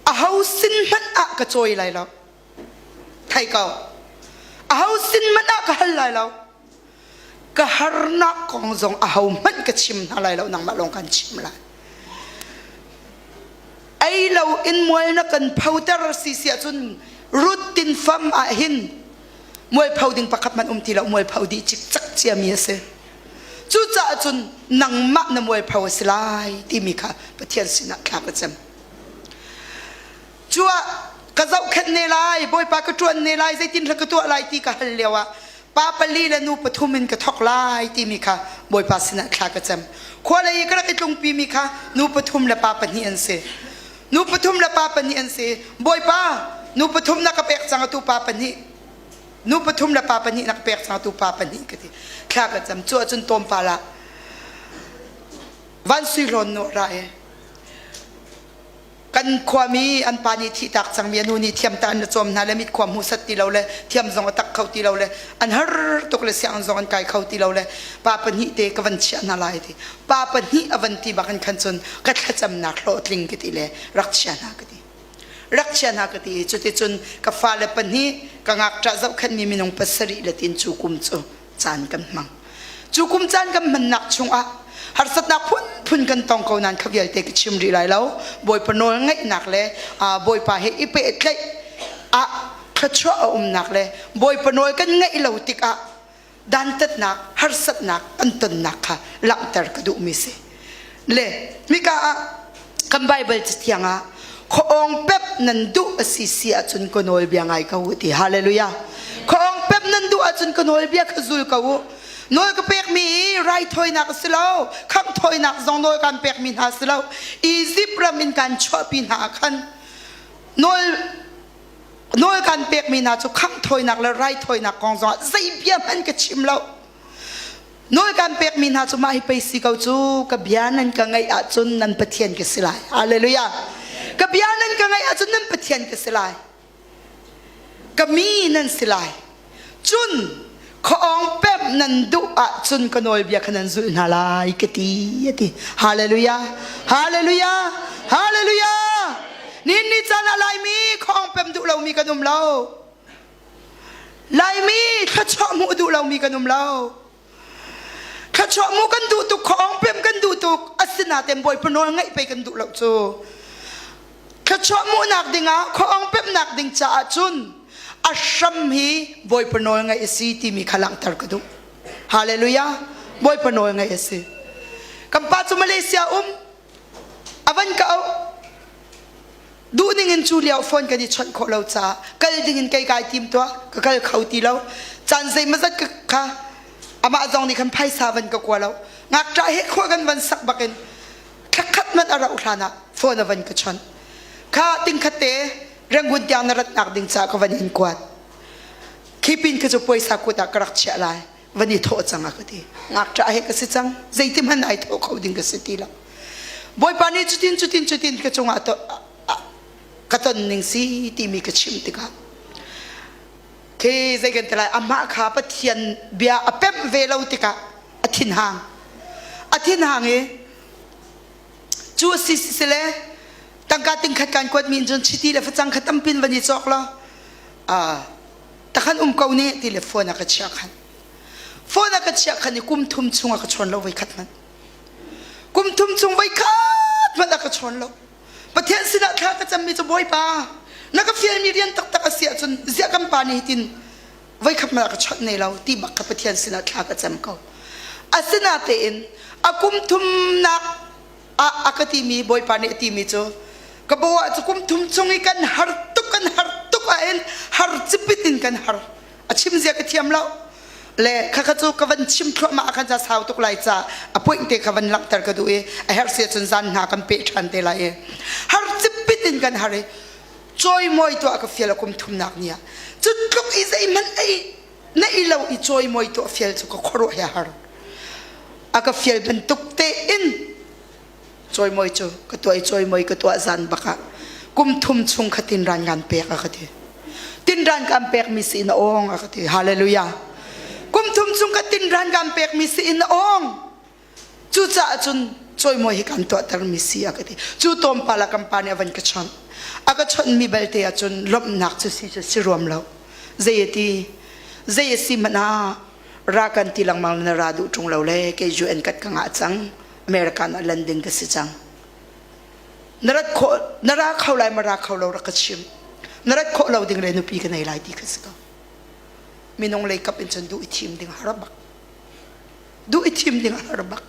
aho sin hmanh ah ka cawi lai lo thei ko aho sin hmanh ah ka hal lai lo ka harnak kong zong aho hmanh ka chim hna lai lo nangmah lawng kan chim lai. Ei lo in mual na kan photer si si ahcun rut tin fam ah hin mualpho ding pakhat man um ti lo mualpho dih cikcak ciami a si. Cucaah cun nangmah na mualpho a si lai timi kha Pathian sinah thla ka cam. Cuah ka zohkhenh ne lai, Bawipa ka ṭuan ne lai, zeitin hla ka tuah lai ti ka hal lio ah pa pali le nu pathum in ka thok lai timi kha Bawipa sinah thla ka cam. Khua lei i ka rak i tlungpi mi kha nu pathum le pa pahnih an si. Nu pathum le pa pahnih an si. Bawipa, nu pathum na ka pek cang atu pa pahnih. Nu pathum le pa pahnih na ka pek cang atu pa pahnih ka ti. Thla ka cam. Cu ahcun tlawmpal ah van sui hlawn nu ra i kan khuami an pa nih thihtak cangmi a nu nih thiam ta an cawm hna le mit khua hmu sat ti lo le thiam zong a tak kho ti lo le an har tuk le sianginn zong an kai kho ti lo le pa pahnih te ka van chiah hna lai ti pa pahnih a van ti bak in khan cun ka thlacamnak hlawhtling ka ti le rak chia hna ka ti rak chia hna ka ti cuticun ka fale pahnih ka ngakṭah zohkhenhmi minung pasarih le tin cu kum cu caan kan hmang. Cu kum caan kan hmannak chungah harsatnak phunphun kan tong ko nain kha vialte ka chim rih lai lo. Bawipa nawl ngaihnak le Bawipa he i pehtlaih ah thluachuah a umnak le Bawipa nawl kan ngaih lo tikah dantatnak harsatnak kan tonnak kha langhter ka duhmi si. Le hika ah kan Bible cathiang ah khuaawng pep nan duh a si si ahcun ka nawlbia ngai ko u ti hallelujah khuaawng pep nan duh ahcun ka nawlbia kha zul ko u nawl ka pekmi hi raithawinak a si lo khangh thawinak zong nawl kan pekmi hna si lo Egypt ram in kan chuahpi hna ah khan nawl nawl kan pekmi hna cu khangh thawinak le raithawinak kong zongah zei bia hmanh ka chim lo Nawl kan pekmi hna cu mah hi pei si ko cu ka bia nan ka ngaih ahcun nan Pathian ka si lai. Hallelujah. Ka bia nan ka ngaih ahcun nan Pathian ka si lai. Ka mi nan si lai. Cun khuaawng pemh nan duh ahcun ka nawlbia kha nan zulh hna lai ka ti a ti. Hallelujah. Hallelujah. Hallelujah. Nihin ni caan ah Laimi khuaawng pemh duh lomi kan um lo. Laimi thluachuah hmuh duh lomi kan um lo. Thluachuah hmuh kan duh tuk, khuaawng pem kan duh tuk, asinain Bawipa nawl ngaih pei kan duh lo cu. Thluachuah hmuhnak dingah, khuaawng pemnak ding caah cun a hram hi Bawipa nawl ngaih a si timi kha langhter ka duh. Hallelujah. Bawipa nawl ngaih a si. Kan pa cu Malaysia um, a van ka auh. Duh ning in cu lio phone kan i chawnh khawh lo caah kal ding in kei kai tim tuah ka kal kho ti lo caan zeimawzat ka kha amah zong nih khan phaisa van ka kua lo ngakṭah he khua kan van sak bakin thlakhat hmanh a rauh hlan ah phone a van ka chawnh kha tingkhat te Rangoon tiang na ratnak ding caah ka van in kuat khi pin kha cu puaisa kut ah ka rak chiah lai van i thawh cang a ka ti ngakṭah he ka si cang zeiti hmanh ai thawh kho ding ka si ti lo Bawipa nih cutin cutin cutin ka cungah ka ton ning si timi ka chim tikah khi zei kan ti lai amah kha Pathian bia a pemh ve lo tikah a thinhang a thinhang i cu a si si le tangka tingkhat kan kuat mi in cun chiti le facang kha tampin van i cawk law takhan um ko ne ti le phone a ka chiah khan phone a ka chiah khan i kum thum chung a ka chawn lo voi khat hmanh Kum thum chung voi khat hmanh a ka chawn lo. Pathian sinah thla ka cammi cu Bawipa, na ka fialmi rian taktak a si ahcun ziah kan pa nih hitin voi khat hmanh a ka chawnh ne lo ti bak kha Pathian sinah thla ka cam ko. Asinatein a kum thumnak ah a ka timi Bawipa nih a timi cu ka bawa cu kum thum chung i kan har tuk kan har tuk ahhin har cipit in kan har a chim zia ka thiam lo le khakha cu ka van chim thluahmah khan ca sau tuk lai ca a point te kha van langhter ka duh i a herh sia cun zan hna kan pe ṭhan te lai i har cipit in kan har i cawimawi tuah ka fial a kum thumnak ni ah cu tluk i zeihmanh ei na i lo i cawimawi tuah fial cu ka khuaruah he har a ka fial bantuk tein Cawimawi cu ka tuah i cawimawi ka tuah zan bak ah kum thum chung kha tinran kan pek a ka ti. Tinran kan pekmi si in a awng a ka ti. Hallelujah. Kum thum chung ka tinran kan pekmi si in a awng. Cucaah cun cawimawi hi kan tuahtermi si a ka ti. Cu tlawmpal ah kan pa nih a van ka chawnh. A ka chawnhmi belte ah cun lawmhnak cu si cu si ruam lo. Zei a ti? Zei a si hmanh ah ra kan ti lengmang na ra duh ṭung lo le kei UN kat ka ngah cang. American ah landing ka si cang. Na rat khawh na ra kho lai ma ra kho lo rak ka chim. Na rat khawh lo ding le nupi ka nei lai ti kha si ko. Minung lei kap in cun duh i thim ding har bak. Duh i thim ding har bak.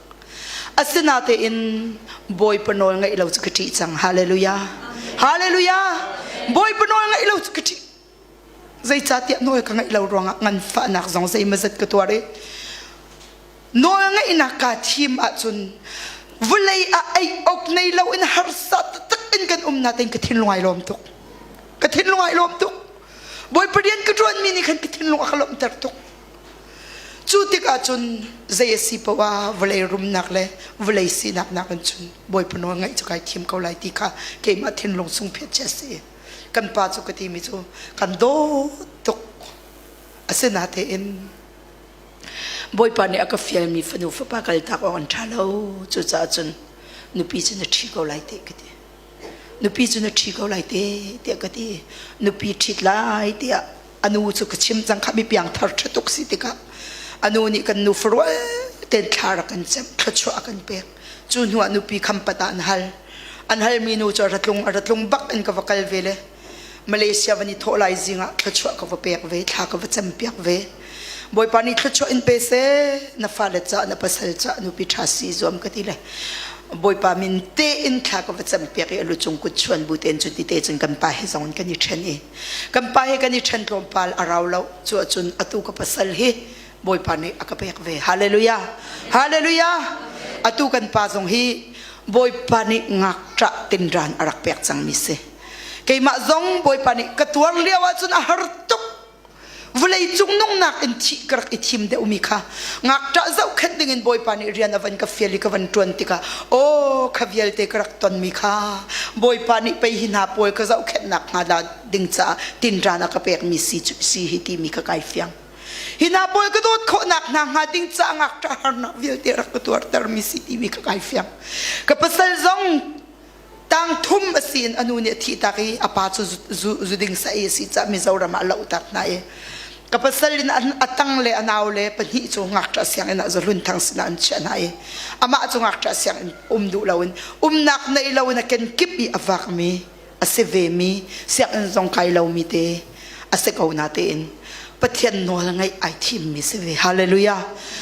Asinatein Bawipa nawl ngaih lo cu ka ṭih cang. Hallelujah. Hallelujah. Bawipa nawl ngaih lo cu ka ṭih. Zeicahtiah nawl ka ngaih lo ruangah nganfahnak zong zeimawzat ka tuar i nawl ngaihnak kaa thim ahcun vawlei ah ei awk nei lo in harsa taktak in kan um natein ka thinlung ai lawm tuk. Ka thinlung ai lawm tuk. Bawipa rian ka ṭuanmi nih khan ka thinlung a ka lawmhter tuk. Cu tikah cun zei a si paoh ah vawlei rumnak le vawlei sinak nakin cun Bawipa nawl ngaih cu kai thim ko lai ti kha keimah thinlung sung phiat ci a si. Kan pa cu ka timi cu kan dawt tuk. Asinatein Bawipa nih a ka fialmi fanu fapa kaltak awk an ṭha lo. Cucaah cun nupi cu na ṭhi ko lai te ka ti. Nupi cu na ṭhi ko lai te tiah ka ti. Nupi ṭhit lai tiah a nu cu ka chim cang kha mi piangthar ṭha tuk si tikah a nu nih kan nu farual tein thla rak kan cemh thluachuah a kan pek. Cu hnu ah nupi khampat ah an hal. An halmi nu cu a ra tlung a ra tlung bak in ka va kal ve le Malaysia van i thawh lai zing ah thluachuah ka va pek ve thla ka va cempiak ve. Bawipa nih thluachuah in pe seh na fale cah na pasal cah nupi ṭha si zuam ka ti le Bawipa min tein thla ka va campiak i a lucung kut chuan bu tein cun ti te cun kan pa he zong in kan i ṭhen i kan pa he kan i ṭhen tlawmpal a rau lo cu ahcun atu ka pasal hi Bawipa nih a ka pek ve hallelujah hallelujah atu kan pa zong hi Bawipa nih ngakṭah tinran a rak pek cangmi si keimah zong Bawipa nih ka tuar lio ahcun a har tuk Vawlei cung nungnak in thih ka rak i thim deuhmi kha ngakṭah zohkhenh dingin Bawipa nih rian a van ka fial i ka van ṭuan tikah aw kha vialte ka rak tonmi kha Bawipa nih pei hi hna pawl ka zohkhenhnak hnga dah ding caah tinṭan a ka pekmi si cu si hi timi kha kai fiang. Hi hna pawl ka dawt khawhnak hna hnga ding caah ngakṭah harnak vialte rak ka tuartermi si timi kha kai fiang. Ka pasal zong Tang thum a si in a nu nih a thihtak i a pa cu zuding saei a si caah Mizoram ah a lohtak hna i ka pasal in a tang le a nau le pahnih cu ngakṭah sianginn ah Zahlun Thang sinah an chiah hna i amah cu ngakṭah sianginn um duh loin umnak nei loin a kenkip i a vakmi a si vemi sianginn zong kai lomi te a si ko na tein Pathian nawl ngaih ai thimmi si ve. Hallelujah.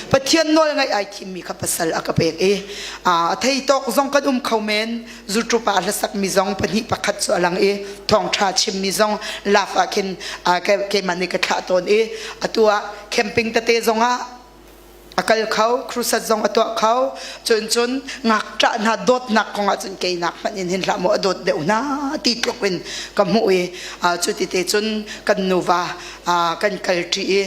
Pathian nawl ngaih ai thimmi kha pasal a ka pek i a thei tawk zong kan um kho men. Zutupa hlasak mi zong pahnih pakhat cu a lang i thawngṭha chimmi zong laf ah khin keimah nih ka thlah tawn i atu ah camping tete zong ah a kal kho crusade zong a tuah kho cun cun ngakṭah hna dawtnak kong ah cun keinak hmanh in hin hlah maw a dawt deuh hna ti tluk in ka hmuh i cu ti te cun kan nuva kan kal ṭi i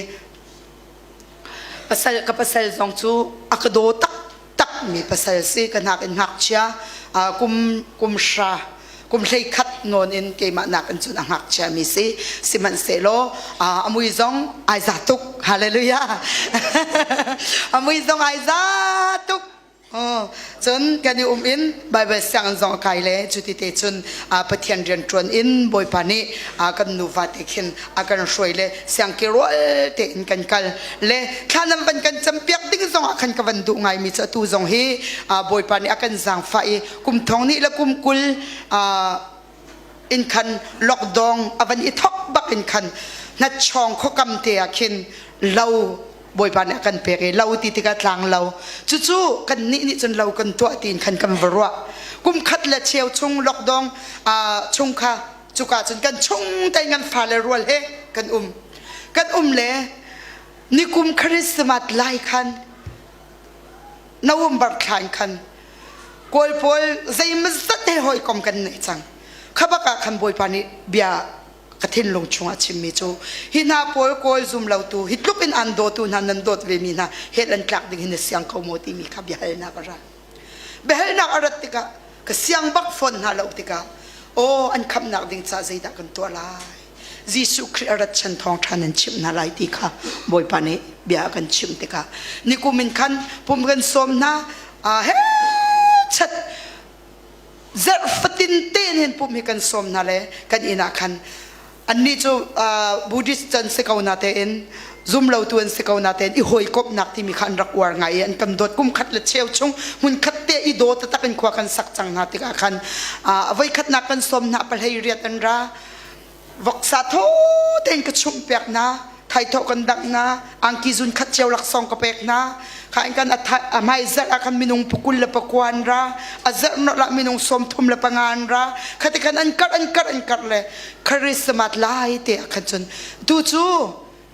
pasal ka pasal zong cu a ka daw tak takmi pasal si ka hnak in ngakchia kum kum hra kum hlei khat nawn in keimah nak in cun a ngakchia mi si sihmanhsehlaw a mui zong ai za tuk hallelujah a mui zong ai za tuk cun kan i um in Bible sianginn zong a kai le cuti te cun Pathian rian ṭuan in Bawipa nih kan nuva te khin a kan hruai le siangki rual tein kan kal le thla nan van kan campiak ding zong ah khan ka van duh ngaimi cu atu zong hi Bawipa nih a kan zaangfah i kum thong nih le kum 20 in khan lockdown a van i thok bak in khan hnatchawng khuakam te ah khin lo Bawipa nih a kan pek i lo ti tikah tlang lo cucu kan nih nih cun lo kan tuah tiin khan kan va ruah kum khat le cheu chung lockdown chung kha cuka cun kan chung tein kan fale rual he kan um kan um le nikum Christmas lai khan November thla in khan Kawl pawl zeimazat he hawikom kan nei cang. Kha bak ah khan Bawipa nih bia ka thinlung chungah chimmi cu hi hna pawl Kawl zum lotu hi tluk in an dawtu hna nan dawt vemi hna hell an tlak ding hi na siang ko maw timi kha biahalnak a ra. Biahalnak a rat tikah ka siang bak fawn hna lo tikah aw an khamhnak ding ca zeidah kan tuah lai Jesuh Khrih a rat chan thawngṭha nan chimh hna lai ti kha Bawipa nih bia a kan chimh tikah nikum in khan pum kan sawm hna he chat zarh fatin tein hin pum hi kan sawm hna le kan inn ah khan. Annih cu Buddhist can si ko na tein zumlotu an si ko na tein i hawikomhnak timi kha an rak uar ngai i an kan dawt kum khat le cheu chung hmun khat te i daw taktak in khua kan sak cang hna tikah khan voikhatnak kan sawm hna pahlei riat an ra voksa thaw tein ka chumh piak hna thaithawh kan dangh hna angki zun khat cio laksawng ka pek hna kha in kan a hmai zarh ah khan minung pakul le pakua an ra a zarh nolh ah minung sawm thum le panga an ra khati khan an karh an karh an karh le Christmas lai te ah khan cun tu cu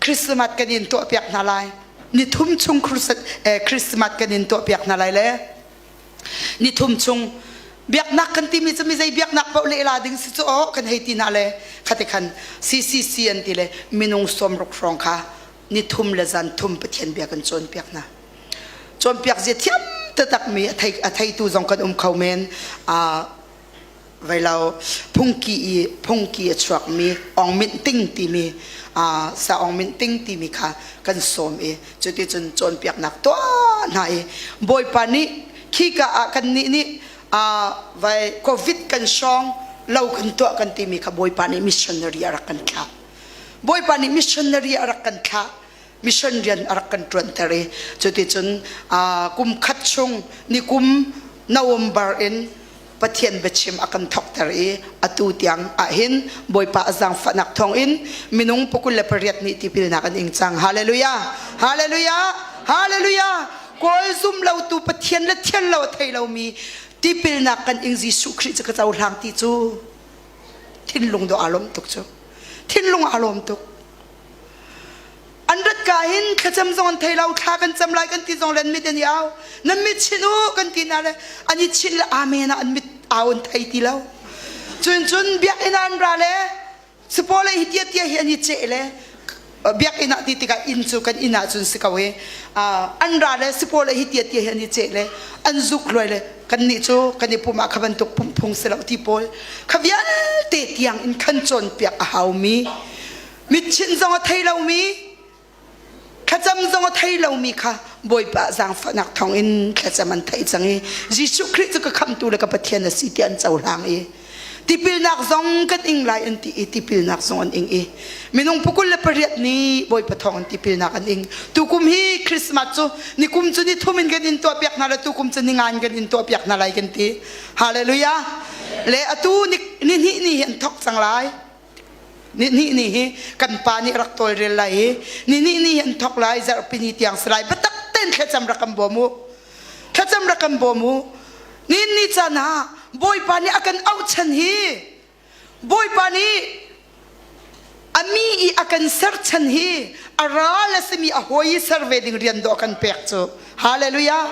Christmas kan in tuah piak hna lai ni thum chung Christmas kan in tuah piak hna lai le ni thum chung biaknak kan timi cu mi zei biaknak paoh lehla ding si cu aw kan hei ti hna le khati khan CCC an ti le minung sawmruk hrawng kha ni thum le zan thum Pathian bia kan cawnpiak hna cawnpiak zia thiam taktak mi a theitu zong kan um kho men Vailo phungki i phungki a chuakmi Aung Mint Ting timi sa Aung Mint Ting timi kha kan sawm i cuticun cawnpiaknak tuah hna i Bawipa nih khika ah kannih nih vai COVID kan hrawng lo kan tuah kan timi kha Bawipa nih missionary a rak kan thlah. Bawipa nih missionary a rak kan thlah. Mission rian a rak kan ṭuanter i cuticun kum khat chung ni kum November in Pathian biachim a kan thawkter i atu tiang ahhin Bawipa a zaangfahnak thawngin minung pakul le pariat nih tipilnak an ing cang. Hallelujah! Hallelujah! Hallelujah! Kawl zum lotu Pathian le thian lo a thei lomi tipilnak kan ing Jesuh Khrih cu ka cohlang ti cu thinlung dawh aa lawm tuk cu. Thinlung aa lawm tuk. An rat ka hin thlacam zong an thei lo, thla kan cam lai kan ti zong le an mit an i au. Nan mit chinh u kan ti hna le an i chinh le amen ah an mit au an thei ti lo. Cun cun biakinn ah an ra le sipaw le hi tia tia hi an i ceh le biakinn ah ti tikah inn cu kan inn ah cun si ko i an ra le sipaw le hi tia tia hi an i ceh le an zuk hluai le kannih cu kan i pum ah kha bantuk pumh phung si lo ti pawl kha vialte tiang in khan cawnpiak a haumi mitchinh zong a thei lomi thlacam zong a thei lomi kha Bawipa zaangfahnak thawngin thlacam an theih cang i Jesuh Khrih cu ka khamhtu le ka Pathian a si ti an cohlang i tipilnak zong kan ing lai an ti i tipilnak zong an ing i minung pakul le pariat nih Bawipa thawng in tipilnak an ing tukum hi Christmas cu nikum cu ni thum in kan in tuahpiak hna le tukum cu ni nga in kan in tuahpiak hna lai kan ti hallelujah le atu ni ni hnih ni hi an thok cang lai Ni hnih ni hi kan pa nih rak tawlrel lai i ni hnih ni hi an thok lai zarhpi ni tiang si lai biatak tein thlacam rak kan bawm u thlacam rak kan bawm u ni ni caan ah Bawipa nih a kan auh chan hi Bawipa nih a mi i a kan ser chan hi a ral a simi a hawi i ser ve ding rian dawh a kan pek cu hallelujah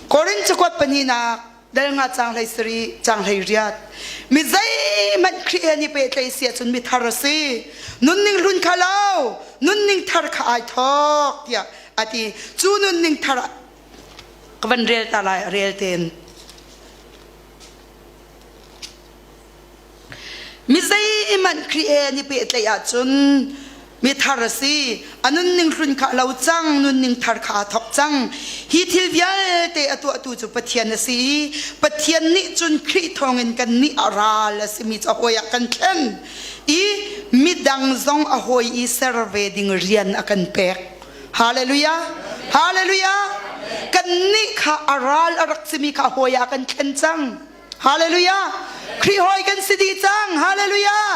Korin cakuat pahnihnak Dal nga cang hlei sari cang hlei riat mi zeihmanh Khrih he ni pehtlaih si ahcun mi thar a si nunning hlun kha lo nunning thar kha ai thawk tiah a ti cu nunning thar ah ka van rel ta lai rel tein Mi zeihmanh Khrih he an i pehtlaih ahcun mi thar a si. A nunning hlun kha a lo cang, nunning thar kha aa thawk cang. Hi thil vialte a tuahtu cu Pathian a si i Pathian nih cun Khrih thawngin kannih a ral a simi cu a hawi ah kan thlen i midang zong a hawi i ser ve ding rian a kan pek. Hallelujah! Hallelujah! Kannih kha a ral a rak simi kha a hawi ah kan thlen cang. Hallelujah! Khrih hawi kan si dih cang. Hallelujah!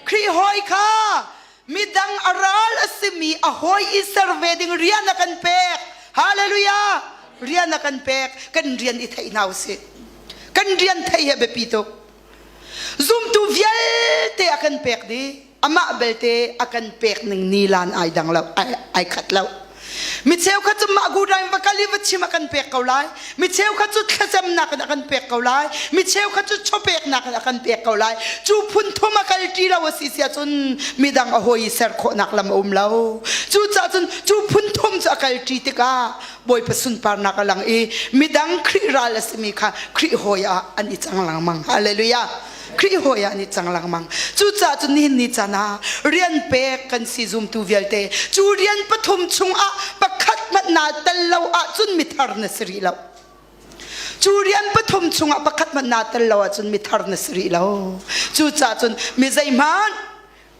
Khrih hawi kha midang a ral a simi a hawi i ser ve ding rian a kan pek. Hallelujah! Rian a kan pek. Kan rian i theih hna usih. Kan rian theih hi a biapi tuk. Zumtu vialte a kan pek dih. Amah belte a kan pek ning nilan ai dang lo, ai khat lo. Mi cheukhat cu mah gudain va kal i va chim a kan pek ko lai. Mi cheukhat cu thlacamnak in a kan pek ko lai. Mi cheukhat cu chawpeknak in a kan pek ko lai. Cu phun thum a kal ṭi lo a si si ahcun midang a hawi i ser khawhnak lam a um lo. Cucaah cun cu phun thum cu a kal ṭi tikah Bawipa sunparnak a lang i midang Khrih ral a simi kha Khrih hawi ah an i cang lengmang. Hallelujah. Khrih hawi ah an i cang lengmang. Cucaah cun nihin ni caan ah rian pek kan si zumtu vialte cu rian pathum chungah pakhat hmanh naa tel lo ahcun mithar na si rih lo. Cu rian pathum chungah pakhat hmanh naa tel lo ahcun mithar na si rih lo. Cucaah cun mi zeihmanh.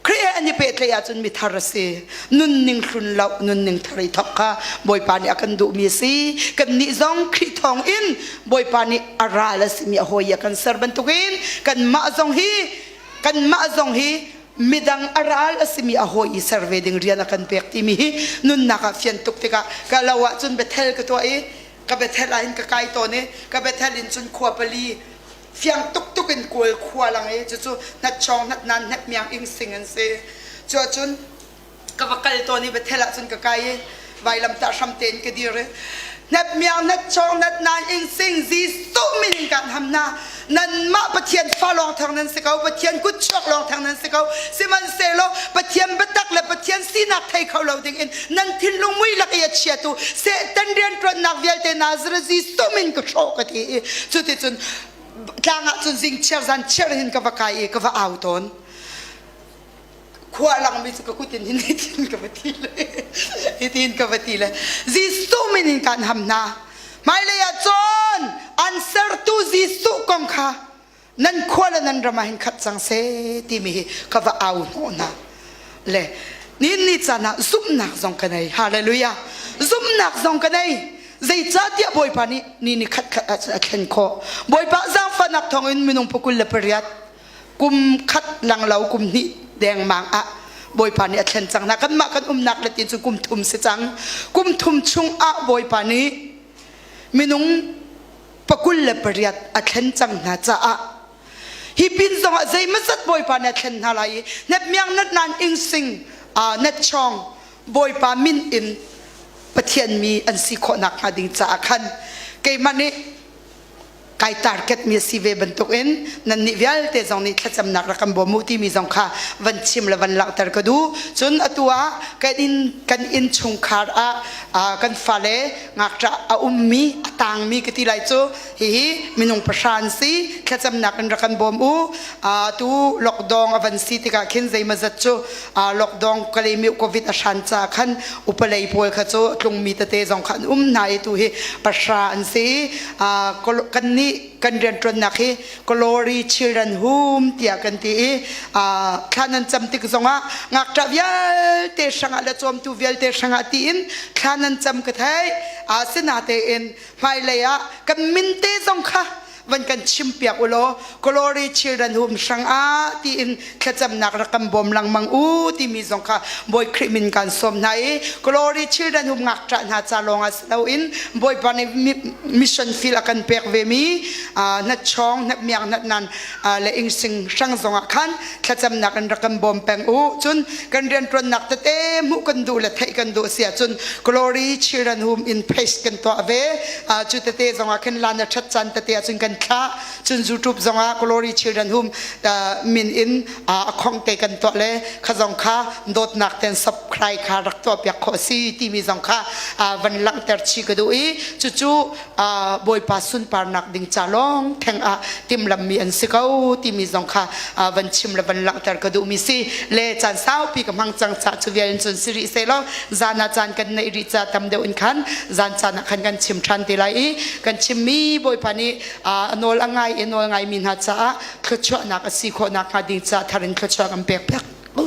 Khrih he an i pehtlaih ahcun mithar a si. Nunning hlun lo, nunning thar i thawk kha Bawipa nih a kan duhmi a si. Kannih zong Khrih thawng in Bawipa nih a ral a simi a hawi a kan ser bantukin kanmah zong hi kanmah zong hi midang a ral a simi a hawi i ser ve ding rian a kan pek timi hi nunnak ah fian tuk tikah ka lo ahcun Bethel ka tuah i ka Bethel ah hin ka kai tawn i ka Bethel in cun khua pali fiang tuktuk in kawl khua lang i cucu hnatchawng hnatnan hnatmiang ingsing an si. Cu ahcun ka va kal tawn i Bethel ah cun ka kai i vailamtah hram tein ka dir i hnatmiang hnatchawng hnatnan ingsing Jesuh min in kaan ham hna. Nanmah Pathian fa lawng thang nan si ko, Pathian kutchuak lawng thang nan si ko. Sihmanhsehlaw Pathian biatak le Pathian sinak thei kho lo ding in nan thinlung mui lak i a chiatu Satan rianṭuannak vialte Nazareth Jesuh min ka hrawh ka ti i cuticun tlang ah cun zing chiar zan chiar hin ka va kai i ka va au tawn. Khua langmi cu ka kut in hin hitin ka va ti le hitin ka va ti le Jesuh min in kaan ham hna. Hmailei ah cun an sertu Jesuh kong kha nan khua le nan ram ah hin khat cang seh timi hi ka va au hnawh hna. Le nihin ni caan ah zumhnak zong ka nei. Hallelujah. Zumhnak zong ka nei. Zeicahtiah Bawipa nih ni ni khat khat ah cun a thlen khawh. Bawipa zaangfahnak thawngin minung pakul le pariat kum khat lang lo kum hnih dengmang ah Bawipa nih a thlen cang hna. Kanmah kan umnak le tin cu kum thum si cang. Kum thum chung ah Bawipa nih minung pakul le pariat a thlen cang hna caah hi pin zongah zeimazat Bawipa nih a thlen hna lai i hnepmiang nat nan ingsing nat chawng Bawipa min in Pathian mi an si khawhnak hnga ding caah khan keimah nih kai target mi a si ve bantukin nannih vialte zong nih thlacamnak rak kan bawm u timi zong kha van chim le van langhter ka duh. Cun atu ah kan inn kan inn chungkhar ah kan fale ngakṭah a ummi a tangmi ka ti lai cu hihi minung pahra an si thlacamnak in rak kan bawm u. Tu lockdown a van si tikah khin zeimazat cu lockdown Kalaymyo covid a hran ca khan upalei pawl kha cu tlungmi tete zong kha an um hna i tu hi pahra an si kan nih kan rianṭuannak hi Glory Children Home tiah kan ti i thla nan cam tik zongah ngakṭah vialte hrangah le cawmtu vialte hrangah tiin thla nan cam ka theih asinatein hmailei ah kan min te zong kha van kan chimpiak u law Glory Children Home hrangah tiin thlacamnak rak kan bawm lengmang u timi zong kha Bawi Khrih min kan sawm hna i Glory Children Home ngakṭah hna ca lawng ah si loin Bawipa nih mission field a kan pek ve mi hnatchawng hnatmiang hnatnan le ingsing hrang zong ah khan thlacamnak in rak kan bawm peng u cun kan rianṭuannak tete hmuh kan duh le theih kan duh si ahcun Glory Children Home in paste kan tuah ve cu tete zong ah khin lan a ṭhat caan tete ahcun kan thlah cun YouTube zong ah Glory Children Home min in a khong te kan tuah le kha zong kha dawtnak ten subscribe kha rak tuah piak khawh si timi zong kha van langhter chi ka duh i cucu Bawipa sunparnak ding ca lawng theng ah timlammi an si ko timi zong kha van chim le van langhter ka duhmi si le caan saupi ka hmang cang ca cu vial in cun si rih seh law zan ah caan kan neih rih ca tam deuh in khan zan caan ah khan kan chim ṭhan te lai i kan chimmi Bawipa nih a nawl a ngai i nawl ngaimi hna caah thluachuahnak a si khawh nakhnga ding ca thar in thluachuah kan pek piak.